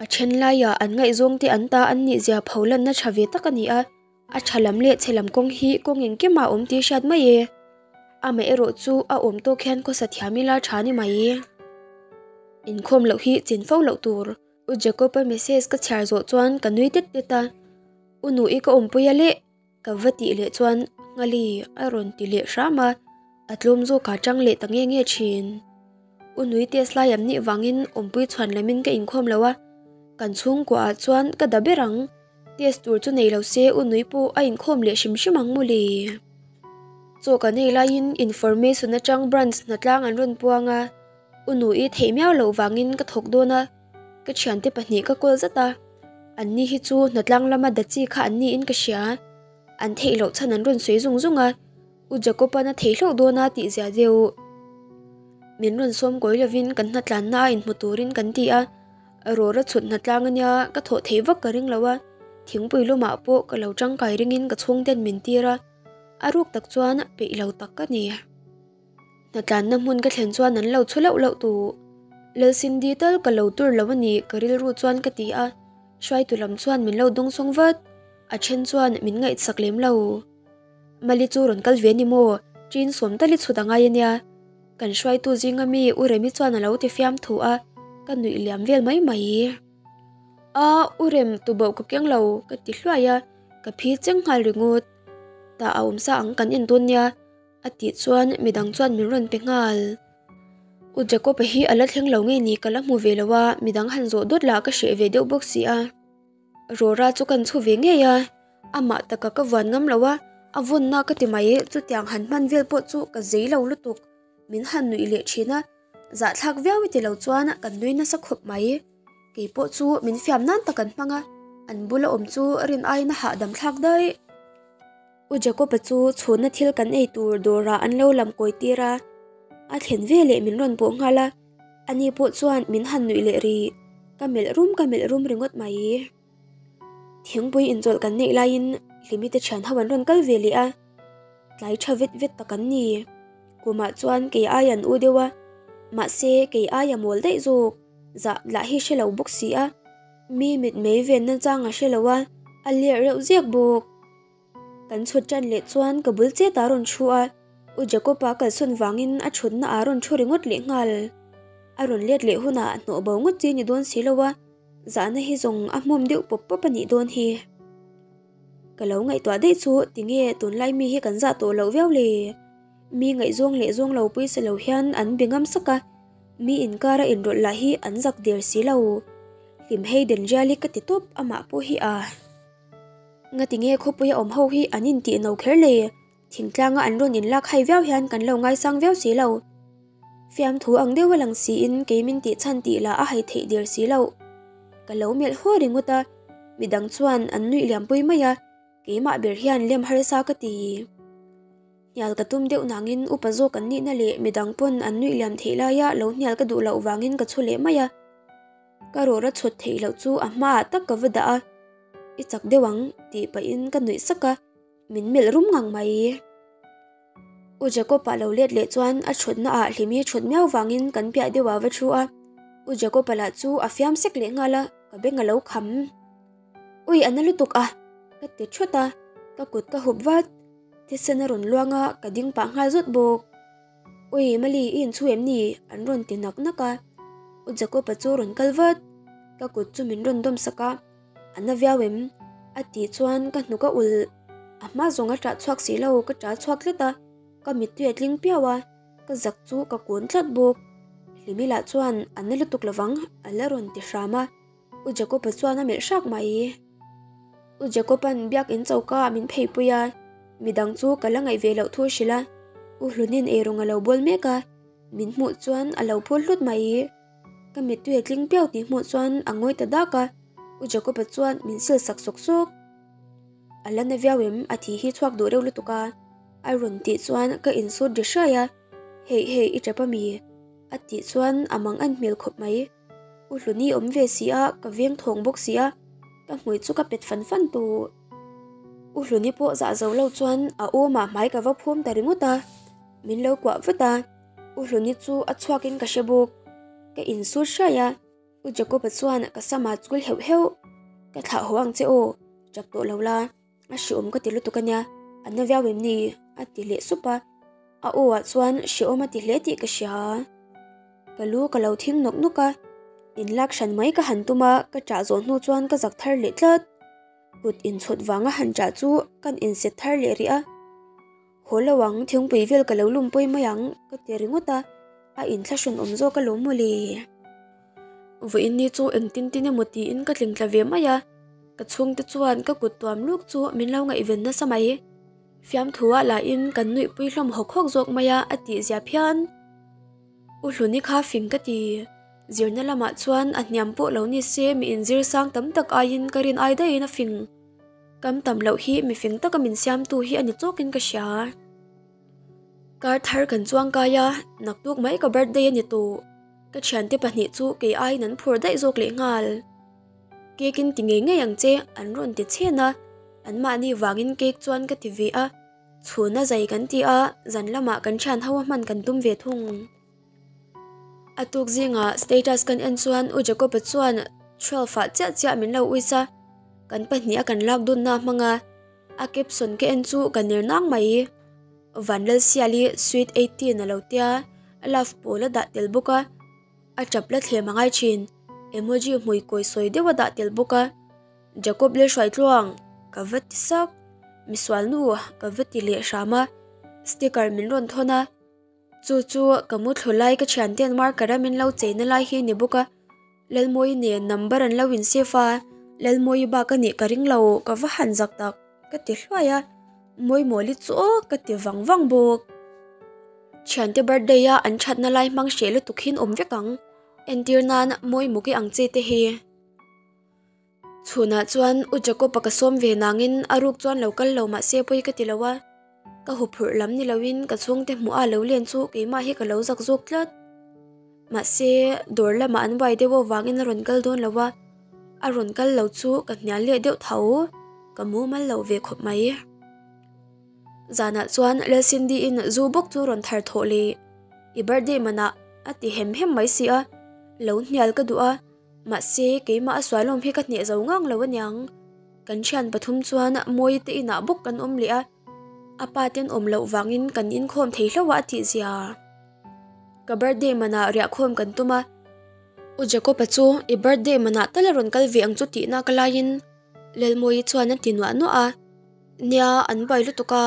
a then laiah an ngaihzawng te an ta an nih zia pho lanna tha ve tak a ni a. A tha lam leh chhe lam kawng hi kawng engkimah a awm tih hriat mai e. Amaherawh chu a awm tawk hian khawsa thiam ila tha ni mai. Inkhawm loh hi chin fo loh tur. U Jacob-a message ka chhiar zawh chuan ka nui tet tet a. U Nu'i ka awmpui a leh ka va tih leh chuan Nghali a rawn ti leh hram a, a tlawm zawk a tang leh ta nge nge thin. U Nui test lai am nih vangin awmpui chhuan lamin ka inkhawm lo a, kan chhungkuaah chuan ka da ber ang. Test tur chu nei lo se u nui pawh a inkhawm leh hrim hrim ang mawle. Chaw kan ei laiin information atang branch hnatlang an rawn puang a, u nui theih miau loh vangin ka thawk dawn a, ka thiante pahnih ka call zat a, anni hi chu hnatlang lama da chi kha an niin ka hria, an theih loh chhan an rawn sawi zung zung a, u Jacob-an a thei hlauh dawn a tih zia deuh. Min rawn sawm kawi lovin kan hnatlanna a inhmu turin kan ti a. Rawra chhut hna tlang ania ka thawh theih vak ka ring lo a, thingpui lumah pawh ka lo tangkai ringin ka chhungten min tir a, a ruk tak chuan peih lo tak ka ni. Hnatlanna hmun ka thlen chuan an lo chhu loh loh tu. Lalsindi tal ka lo tur lo a ni ka rilru chuan ka ti a, hruaitu lam chuan min lo dawngsawng vat, a then chuan min ngaihsak lem lo. Mali chu rawn kal ve ni maw? Ṭin sawm tal i chhut a ngai ania. Kan hruaitu zinga mi U Remi chuan a lo ti fiam thu a, ka nuih liam vel mai mai. A, U Rem, tuboh ka keng lo, ka ti hluai a, ka phi cheng nghal ringawt. Tah a awm sa ang kan en dawn nia, a tih chuan midang chuan min rawn pe nghal. U Jacob-a hi a la thleng lo nge ni ka la hmu ve lo a, midang han zawh dawt lah ka hreh ve deuh bawk si a. Rora chu kan chhu ve ngei a, amah taka ka vuan ngam lo a, a vawnna ka ti mai, chutiang han hman vel pawh chu ka zei lo lutuk, min han nuih leh thin a, zahthlak viau i ti lo chuan kan nui nasa khawp mai, kei pawh chu min fiam nan tak an hmang a, an bula awm chu rin aiin a hahdam thlak daih. U Jacob-a chu chhunna thil kan ei tur dawrah an lo lam kawi tir a, a thlen veleh min rawn pawh nghal a, ani pawh chuan min han nuih leh rih, ka melh rum ka melh rum ringawt mai. Thingpui inchawlh kan neih laiin Hlimi te thian ho an rawn kal ve leh a, tlai tha vet vet tak an ni. Kumah chuan kei ai an u deuh a, mahse kei ai a mawl daih zawk, zah lah hi hre lo bawk si a, mi mitmei venna chang a hre lo a, a lerh reuh ziak bawk. Kan chhut tan leh chuan ka bul chet a rawn thu a, U Jacob-a kalsawn vangin a thutna ah rawn thu ringawt leh nghal. A rawn let leh hunah hnawh bo ngawt chi ni dawn si lo a, zahna hi zawng a hmawm deuh pawp pawp a nih dawn hi. Ka lo ngaihtuah daih chu tinge tunlai mi hi kan zah tawh loh viau le? Mi ngaihzawng leh zawng lo pawisa lo hian an be ngam sak a, mi inkara inrawlh lah hi an zak der si lo. Hlim hei den rial hi ka ti tawp amah pawh hi a. Ngati nge khawpuia awm ho hi an intih no kher le? Thingtlanga an rawn inlak hai viau hian kan lo ngaisang viau si lo. Fiamthu ang deuha lang siin kei min tih chhan tih lah a hai theih der si lo. Ka lo melh haw ringawt a, midang chuan an nuih liampui mai a, keimah ber hian lem harsa ka ti. Hnial ka tum deuh nangin upa zawk an nihna leh midang pawn an nuih liam theih laia lo hnial ka duh loh vangin ka chhu leh mai a. Ka rawra chhawt theih loh chu a hmaah tak ka va dah a, I chak deuh ang tih pahin ka nuih sak a, min melh rum ngang mai. U Jacob-a lo let leh chuan a thutna ah Hlimi thut miau vangin kan piah deuh ah va thu a, U Jacob-a lah chu a fiam sek leh nghal a, ka beng a lo kham. Ui a na lutuk a, ka ti thut a, ka kut ka hup vat, thisen a rawn luang a, ka ding pah nghal zawt bawk. Ui Mali i inchhu em ni? An rawn ti nak nak a, U Jacob-a chu rawn kal vat, ka kut chu min rawn dawm sak a, A na viau em? A tih chuan ka hnuk a ulh, a hma zawng a ṭah chhuak si lo, ka ṭah chhuak tlat a, ka mittui a tling piau a, ka zak chu ka kun tlat bawk. Hlimi lah chuan a na lutuk lovang a la rawn ti hram a, U Jacob-a chuan a melh hrak mai. U Jacob-a'n biakin choka ah min pheipui a, midang chu ka la ngaih ve loh thu a hrilh a, U Hlunin eirawng a lo bawl mek a, min hmuh chuan a lo phur hlut mai. Ka mittui a tling piau tih hmuh chuan a ngawi ta dak a, U Jacob-a chuan min sil sak sawk sawk. A la na viau em? A thi hi chhuak duh reuh lutuk a. A rawn tih chuan ka insut ri hraih a, Hei hei i tap ami? A tih chuan a mang an hmel khawp mai. U Hluni awm ve si a, ka veng thawng bawk si a, ka hmui chu ka pet fan fan tawh. U Hluni pawh zah zo lo chuan a awmah hmai ka va phum ta ringawt a, min lo kuah vat a, U Hluni chu a chhuakin ka hre bawk. Ka insut hraih a. U Jacob-a chuan ka sama chul heuh heuh, Ka thlah haw ang che aw, chak tawh lo la, a hreawm ka ti lutuk a nia, a na viau em ni? a ti leh sup a, a aw ah chuan hreawm a ti hle tih ka hria. Ka lu ka lo thing nawk nawk a, inlak hran mai ka han tum a, ka ṭah zawh hnu chuan ka zak thar leh tlat. Kut inchhawt vanga han ṭah chu kan inset thar leh rih a. Haw lo ang, thingpui vel ka lo lum pawi mai ang, ka ti ringawt a, a inthlahrun awm zawk alawm mawle. Vawiin ni chu engtin tin emaw tiin ka tling tla ve mai a, ka chhungte chuan ka kut tuam luk chu min lo ngaihven nasa mai. Fiamthu ah lahin kan nuihpui hlawm hawk hawk zawk mai a, a tih zia phian. U Hluni kha fing ka ti. Zirna lamah chuan a hniam pawh lo ni se mi inzir sang tam tak aiin ka rin ai daihin a fing. Kam tam loh hi mifing taka min siamtu hi a ni chawkin ka hria. Kar thar kan chuang kai a, naktuk mai ka birthday a ni tawh. Ka thiante pahnih chu kei aiin an phur daih zawk leh nghal. Cake in ti ngei ngei ang che an rawn ti chhen a, anmahni vangin cake chuan ka ti ve a, chhuna zai kan ti a, zan lamah kan thian ho a hman kan tum ve thung. A tuk zingah status kan en chuan U Jacob-a chuan 12 ah chiah chiah min lo uis a, kan pahniha kan lak dunna hmang a, a caption ka en chu ka ner nang mai. Vanlalsiali sweet 18 a lo tia, love pawl a dah tel bawk a, a tap la thlem a ngai thin, emoji hmui kawi sawi deuh a dah tel bawk a, Jacob leh Hruaitluang ka va ti sak, misual nu ka va ti leh hram a, sticker min rawn thawn a. Chu chu ka mu thlu lai ka thianten marker a min lo cheina lai hi a ni bawk a, Lalmawi nen number an lo in save a, Lalmawi bak a nih ka ring lo ka va han zak tak ka ti hluai a, Mawimawli chu aw ka ti vang vang bawk. Thiante birthday a an thatna lai hmang hreh lutuk hin awm vek ang, entir nan Mawimuki ang che te hi. Chhunah chuan U Jacob-a ka sawm ve nangin a ruk chuan lo kal lo mahse pawi ka ti lo a, ka huphurh lam ni loin ka chhungte hmuh a lo len chu keimah hi ka lo zak zawk tlat. Mahse dawr lamah an buai deuh avangin a rawn kal dawn lo a, a rawn kal lo chu ka hnial leh deuh tho, ka mumal lo ve khawp mai. Zanah chuan Lalcindy-in zu bawk chu rawn thar thawh leh i birthday manah a ti hem hem mai si a, lo hnial ka duh a. Mahse, keimah a sualawm hi ka hneh zo ngang lo aniang. Kan thian pathum chuan Mawi te inah bawk kan awm leh a, a pa ten awm loh vangin kan inkhawm thei hlauh a a tih zia. Ka birthday manah riahkhawm kan tum a, U Jacob-a chu i birthday manah tal a rawn kal ve ang chu tihna ka laiin Lelmawi chuan a ti nuah nuah a, Nia, an buai lutuk a,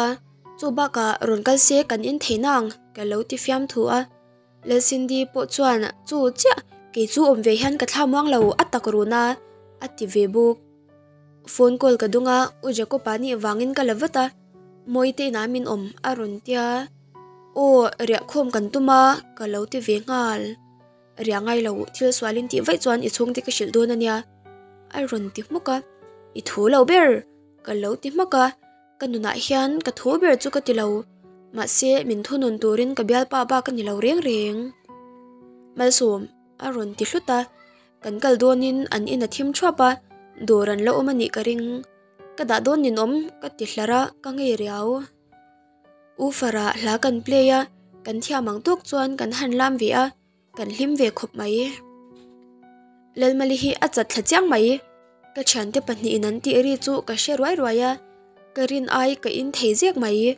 chu bakah rawn kal se kan in thei nang ka lo ti fiamthu a. Lalcindy pawh chuan chu chiah kei chu awm ve hian ka thla muang lo a tak run a, a ti ve bawk. Phone call ka dung a, U Jacob-a nih vangin ka la vat a, Mawite inah min awm a rawn tia. Aw, riah khawm kan tum a, ka lo ti ve nghal. Riah ngai lo, thil sualin tih vaih chuan i chhungte ka hrilh dawn a nia, a rawn ti hmuk a. I thu lo ber, ka lo ti hmak a. Ka nunah hian ka thu ber chu ka ti lo, mahse min thunun turin ka bialpa bak a ni lo reng reng. Malsawm a rawn ti hlut a, kan kal dawnin an in a thim thuap a, dawr an la awm a nih ka ring. Ka dah dawn ninawm ka ti hlar a, ka ngei riau. U Farah hla kan play a, kan thiam ang tawk chuan kan han lam ve a. Kan hlim ve khawp mai. Lalmali hi a chat thla chiang mai. Ka thiante pahnihin an tih ri chu ka hre ruai ruai a, ka rin ai ka in thei zek mai.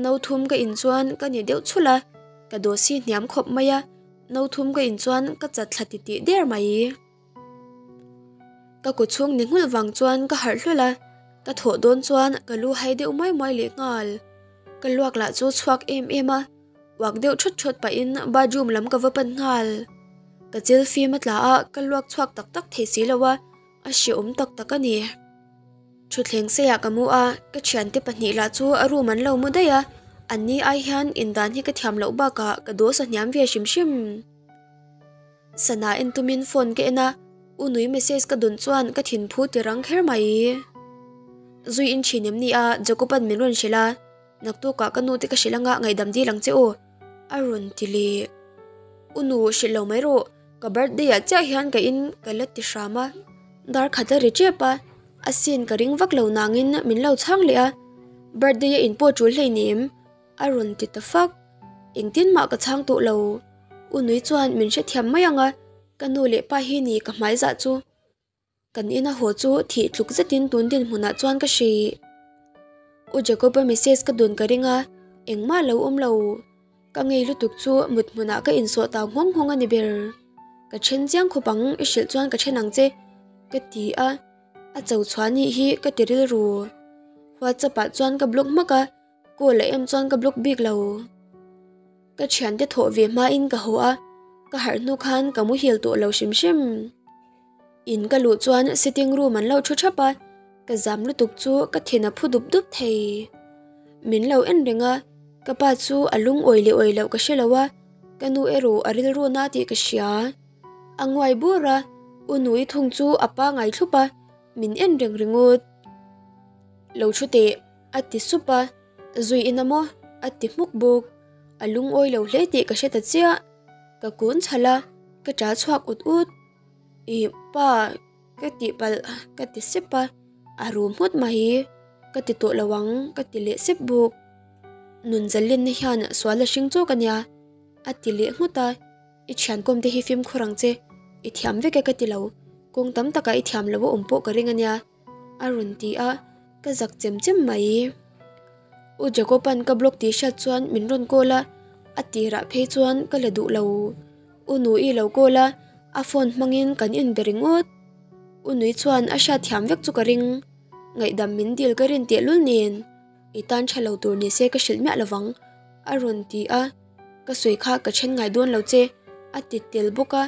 No thum ka in chuan ka ni deuh chhulh a, ka dawsi hniam khawp mai a, no thum ka in chuan ka chat thla titih der mai. Ka kut chhung ni nghulh vang chuan ka harh hlulh a, ka thawh dawn chuan ka lu hai deuh muai muai leh nghal. Ka luak lah chu chhuak em em a. Uak deuh thawt thawt pahin bathroom lam ka va pan nghal. Ka chil fim a tla a, ka luak chhuak tak tak thei si lo a, a hreawm tak tak a ni. Thutthleng seiah ka mu a, ka thiante pahnih lah chu a room an lo mu daih a, an ni ai hian indan hi ka thiam loh bakah ka dawsa hniam ve hrim hrim. Sana en tumin phone ka en a, U Nui message ka dawn chuan ka thinphu ti rang kher mai. Zui in thin em ni a, Jacob-a'n min rawn hrilh a. Naktukah ka nu te ka hrilh anga ngaihdam dil ang che aw a rawn ti leh. U nu hrilh lo mai rawh, ka birthday ah chiah hian ka in ka la ti hram a. Dar khat a ri tep a, a sin ka ring vak lo nangin min lo chhang leh a. Birthday a in pawh tul hleinem a rawn ti ta fak. Engtin mah ka chhang tawh lo. U nui chuan min hrethiam mai ang a, ka nu leh pa hi ni ka hmai zah chu. Kan ina haw chu thih tluk zetin tun dinhmunah chuan ka hrih. U Jacob-a message ka dawn ka ring a, engmah lo awm lo. Ka ngei lutuk chu mut hmunah ka insawh tau nghawng nghawng a ni ber. Ka then chiang khawp ang i hrilh chuan ka then ang che, ka ti a, a cho chhuah nih hi ka ti rilru. WhatsApp ah chuan ka block hmak a, call a em chuan ka block bik lo. Ka thiante thawh ve hmain ka haw a, ka harh hnu khan ka muhil tawh lo hrim hrim. In ka luh chuan sitting room an lo thu thap a, ka zam lutuk chu ka thin a phu dup dup thei. Min lo en reng a, ka pa chu a lungawi leh awi loh ka hre lo a, ka nu erawh a rilru na tih ka hria. A nguai bur a, u Nui thung chu a pangai thlup a, min en reng ringawt. Lo thu teh, a ti sup a, zui ina maw? a ti hmuk bawk. A lungawi lo hle tih ka hre ta chiah. Ka kun chhalh a, ka ṭah chhuak ut ut. Ih pa ka tih palh ka ti sep a, a rum nghut mai ka ti tawh lo ang ka ti leh sep bawk. Nun zalenna hian sual a hring chawk a nia a ti leh nghut a, i thiankawm te hi fimkhur ang che, i thiam vek e ka ti lo, kawng tam takah i thiam lo a awm pawh ka ring a nia a rawn ti a, ka zak chem chem mai. U Jacob-a'n ka block tih hriat chuan min rawn call a, a tirah phei chuan ka la duh lo. U Nui lo call a, a phone hmangin kan inbe ringawt. U Nui chuan a hriatthiam vek chu ka ring. Ngaihdam min dil ka rin tehlul nen, i tan tha lo tur ni se ka hrilh miah lovang, a rawn ti a. Ka sawi kha ka then ngai dawn lo che, a ti tel bawk a,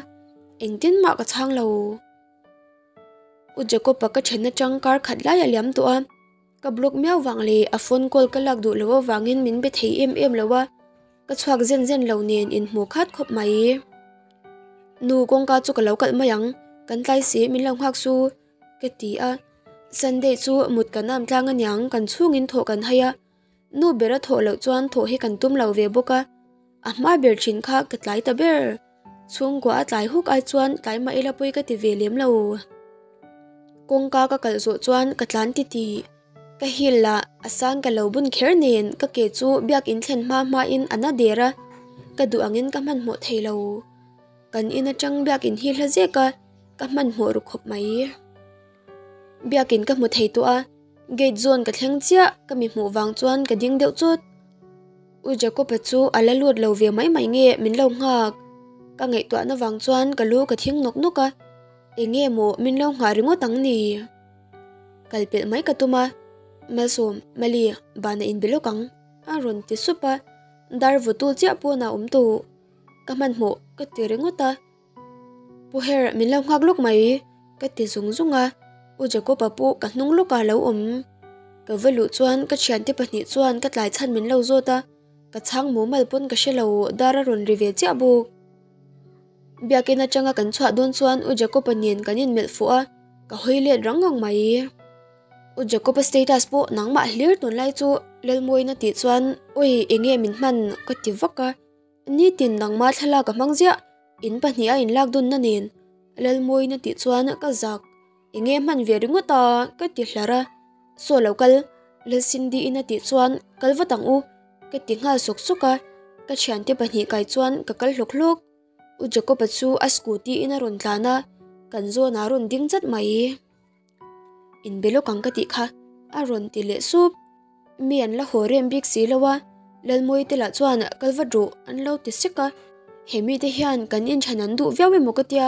engtin mah ka chhang lo. U Jacob-a ka then atang kar khat lai a liam tawh a. Ka block miau vang leh a phone call ka lak duh loh avangin min be thei em em lo a, ka chhuak zen zen lo nen inhmuh khat khawp mai. Nu kawngka chu ka lo kalh mai ang, kan tlai si min lo nghak su ka ti a, Sunday chu mut kan am tlang aniang kan chhungin thawh kan hai a, nu bera thawh loh chuan thawh hi kan tum lo ve bawk a, a hma ber thin kha ka tlai ta ber. Chhungkua a tlai huk ai chuan tlai mah ila pawi ka ti ve lem lo. Kawngka ka kalh zawh chuan ka tlan ti ti. Ka heel lah a sang ka lo bun kher nen ka ke chu biakin thlen hma hmain a na der a, ka duh angin ka hmanhmawh thei lo. Kan in atang biakin hi hla zek a, ka hmanhmawh ru khawp mai. Biakin ka hmu thei tawh a, gate zawn ka thleng chiah ka mi hmuh vang chuan ka ding deuh chawt. U Jacob-a chu a la lut lo ve mai mai nge min lo nghak? Ka ngaihtuahna vang chuan ka lu ka thing nawk nawk a, eng nge maw min lo nghah ringawt ang ni? Kal pelh mai ka tum a, Malsawm, Mali, bana inbe lawk ang, a rawn ti sup a, dar vutu chiah pawn a awm tawh. Ka hmanhmawh ka ti ringawt a. Pu Her, min lo nghak lawk mai, ka ti zung zung a, U Jacob-a pawh ka hnung lawkah a lo awm. Ka va luh chuan ka thiante pahnih chuan ka tlai chhan min lo zawt a, ka chhang mumal pawn ka hre lo, dar a rawn ri ve chiah bawk. Biakin atanga kan chhuah dawn chuan U Jacob-a nen kan inmelh fuh a, ka hawi let rang ngang mai. U Jacob-a status pawh nangmah hlir tunlai chu Lalmawiin a tih chuan, Awi, enge min hman? ka ti vak a. Nitin nangmah thlalak a hmang ziah, in pahniha in lak dunna nen Lalmawiin a tih chuan ka zak, enge hman ve ringawt a ka ti hlar a, Saw lo kal Lalcindy-in a tih chuan kal vat ang u ka ti nghal sawk sawk a, ka thiante pahnih kai chuan ka kal hlawk hlawk. U Jacob-a chu a scooty-in a rawn tlan a, kan zawnah a rawn ding chat mai. Inbe lawk ang ka tih kha a rawn ti leh sup. Mi an la haw rem bik si lo a, Lalmawi te lah chuan kal vat rawh an lo ti sek a. He mite hian kan inchhan an duh viau emaw ka tia,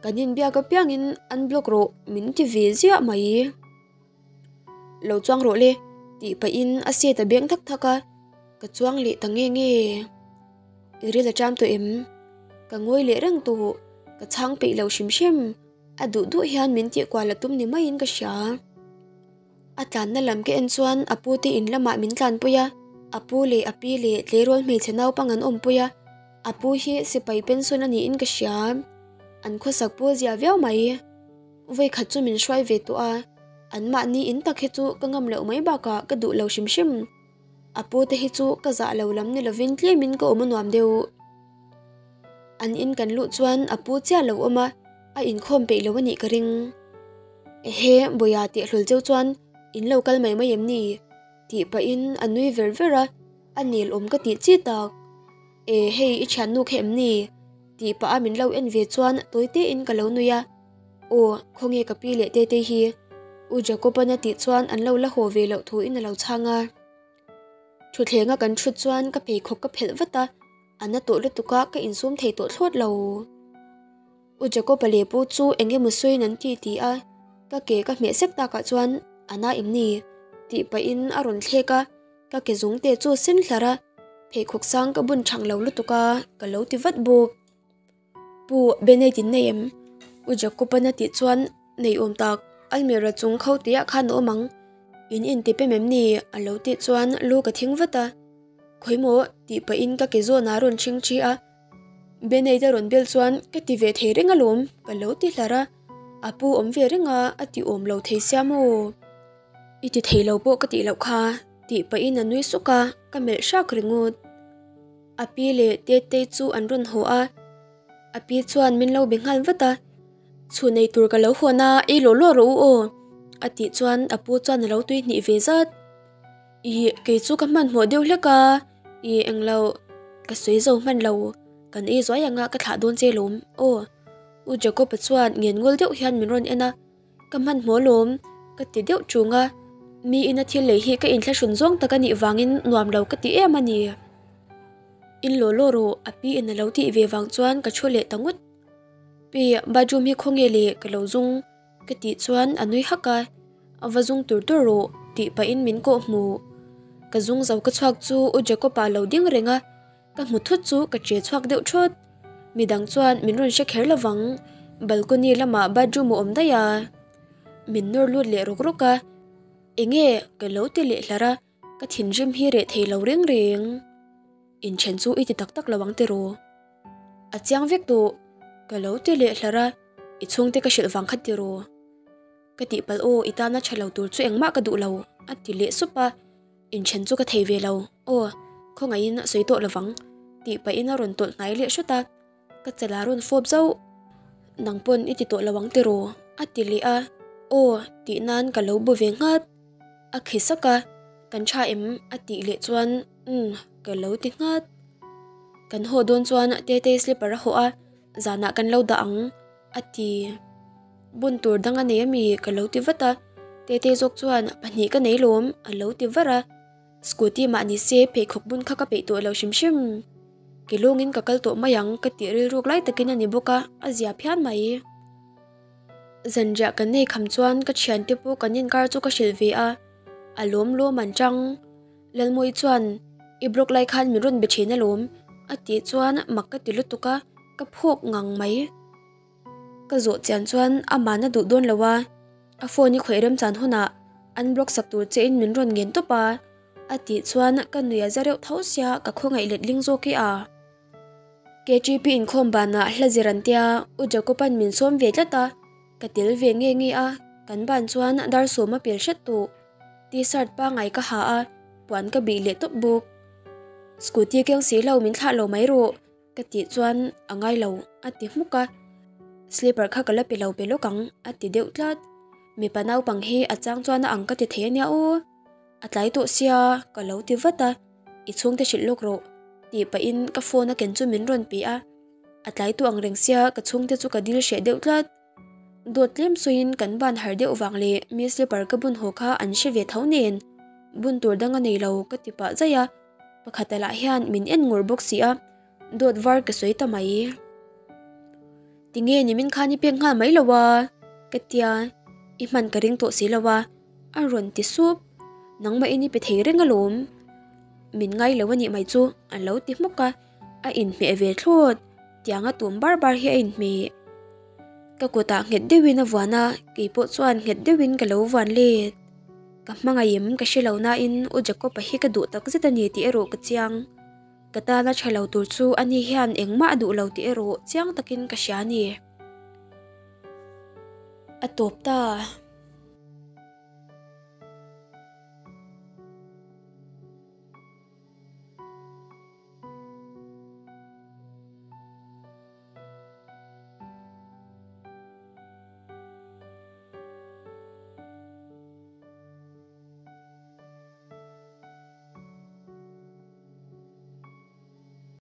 kan inbiak apiangin an block rawh min ti ve ziah mai. Lo chuang rawh le tih pahin a seat a beng thak thak a, ka chuang leh ta nge nge. I ril a ṭam tawh em? Ka ngawi leh reng tawh, ka chhang peih lo hrim hrim. A duh duh hian min tih kual a tum ni maiin ka hria. A tlanna lam ka en chuan a pu te in lamah min tlanpui a, a pu leh a pi leh tleirawl hmeichhe naupang an awmpui a, a pu hi sipai pension a niin ka hria. An khawsak pawh zia viau mai. Vawikhat chu min hruai ve tawh a, anmahni in tak hi chu ka ngam loh mai bakah ka duh lo hrim hrim. A pu te hi chu ka zah lo lam ni lovin tlemin ka awm a nuam deuh. An in kan luh chuan a pu chiah lo awm a, a inkhawm peih lo a nih ka ring. Ehe, Bawia tih hlawl cheu chuan in lo kal mai mai em ni? Tih pahin a nui ver ver a, a nel awm ka tih chi tak. E, hei i thiannu kha em ni? Tih pah a min lo en ve chuan tawi tein ka lo nui a. Aw, khawnge ka pi leh Tetei hi? U Jacob-an a tih chuan an lo la haw ve loh thuin a lo chhang a. Thuthlenga kan thut chuan ka pheikhawk ka phelh vat a, a na tawh lutuk a, ka insum thei tawh thlawt lo. U Jacob-a leh pu chu eng emaw sawiin an ti ti a, ka ke ka hmeh sek takah chuan a na em ni? Tih pahin a rawn thlek a, ka ke zung te chu sen hlar a, pheikhawk sang ka bun thang lo lutuk a, ka lo ti vat bawk. Pu Beneit in nei em? U Jacob-an a tih chuan nei awm tak, almirah chung kho tihah khan a awm ang. In inti pem em ni? A lo tih chuan lu ka thing vat a. Khawi maw? Tih pahin ka ke zawnah a rawn ṭhing ṭhi a. Beneit a rawn bel chuan ka ti ve thei reng alawm, ka lo ti hlar a. A pu awm ve reng a, a ti awm lo thei sia maw? I ti thei lo pawh ka tih loh kha, tih pahin a nui suk a, ka melh hrak ringawt. A pi leh Tetei chu an rawn haw a, a pi chuan min lo be nghal vat a, Chhun ei tur ka lo hawn a, ei lawh lawh rawh u aw, a tih chuan a pu chuan a lo tui hnih ve zat. Ih, kei chu ka hmanhmawh deuh hlek a, ih englo, ka sawi zo hman lo, kan ei zuai anga ka thlah dawn che lawm aw, U Jacob-a chuan ngen ngawl deuh hian min rawn en a. Ka hmanhmawh lawm, ka ti deuh ṭung a, mi ina thil lei hi ka inthlahrun zawng tak a nih vangin nuam lo ka ti em a ni. In law law rawh, a pi in a lo tih ve vang chuan ka thu leh ta ngawt. Pi, bathroom hi khawnge le ka lo zung, ka tih chuan a nui hak a, a va zung tur tur rawh tih pahin min kawh hmuh. Ka zung zo ka chhuak chu U Jacob-a lo ding reng a, Ka hmu thut chu ka che chhuak deuh thawt. Midang chuan min rawn hre kher lovang, balcony lamah bathroom a awm daih a. Min nawr lut leh rawk rawk a, Enge ka lo ti leh hlar a, ka thinrim hi reh thei lo reng reng. Inthen chu i ti tak tak lo ang tiraw? A chiang vek tawh, ka lo ti leh hlar a, I chhungte ka hrilh vang kha tiraw? Ka tihpalh aw, i tana tha lo tur chu engmah ka duh lo, a ti leh sup a. Inthen chu ka thei ve lo, aw, khawngaihin a sawi tawh lovang, tih pahin a rawn tawlh hnai leh hrut a, ka chal a rawn fawp zauh. Nang pawn i ti tawh lo ang tiraw? a ti leh a, aw tih nan ka lo bu ve nghat. A khi sak a, Kan tha em? a tih leh chuan umm ka lo ti nghat. Kan haw dawn chuan Tetei slipper a hawh a, zanah kan lo dah ang. A ti. Bun tur dang a nei ami? Ka lo ti vat a. Tete zawk chuan, Pahnih ka nei lawm, a lo ti var a. Scooty mah ni se pheikhawk bun kha ka peih tawh lo hrim hrim. Ke lawngin ka kal tawh mai ang ka tih rilruk lai takin a ni bawk a, a zia phian mai. Zanriah kan nei kham chuan ka thiante pawh kan inkar chu ka hrilh ve a, a lawm lawm an chang. Lalmawi chuan, I block lai khan min rawn be thin alawm, a tih chuan mak ka ti lutuk a, ka phawk ngang mai. Ka zawh chian chuan amahna duh dawn lo a, a phone i khawih remchan hunah an block sak tur che in min rawn ngen tawp a, a tih chuan ka nui a za reuh tho sia ka khawngaih letling zawk i a. KTP inkhawm banah hla zir an tia U Jacob-a'n min sawm ve tlat a, ka tel ve nge nge a, kan ban chuan dar sawm a pel hret tawh. T-shirt pangai ka ha a, puan ka bih leh tawp bawk. Scooty keng si lo min thlah lo mai rawh ka tih chuan a ngai lo a ti hmuk a, slipper kha ka la pe lo pe lawk ang a ti deuh tlat. Mipa naupang hi a chang chuan a ang ka ti thei ania aw. A tlai tawh sia ka lo ti vat a, i chhungte hrilh lawk rawh tih pahin ka phone a ken chu min rawn pe a, a tlai tawh ang reng sia ka chhungte chu ka dil hreh deuh tlat. Dawt tlem sawiin kan ban har deuh vang leh mi slipper ka bun haw kha an hre ve tho nen bun tur dang a nei lo ka ti pah zaih a, pakhata lah hian min en ngur bawk si a, dawt var ka sawi ta mai. Tinge nimin khan i pek nghal mai lo a? ka tia, i hman ka ring tawh si lo a, a rawn ti sup. Nangmahin i pe thei reng alawm. Min ngai lo a nih mai chu a lo ti hmuk a. A inhmeh ve thlawt, tianga tum bar bar hi a inhmeh. Ka kutah nghet deuhin a vuan a, keipawh chuan nghet deuhin ka lo vuan let. Ka hmangaih em ka hre lo nain U Jacob-a hi ka duh tak zet a ni tih erawh ka chiang. Ka tana tha lo tur chu ani hian engmah a duh lo tih erawh chiang takin ka hria a ni. A tawp ta.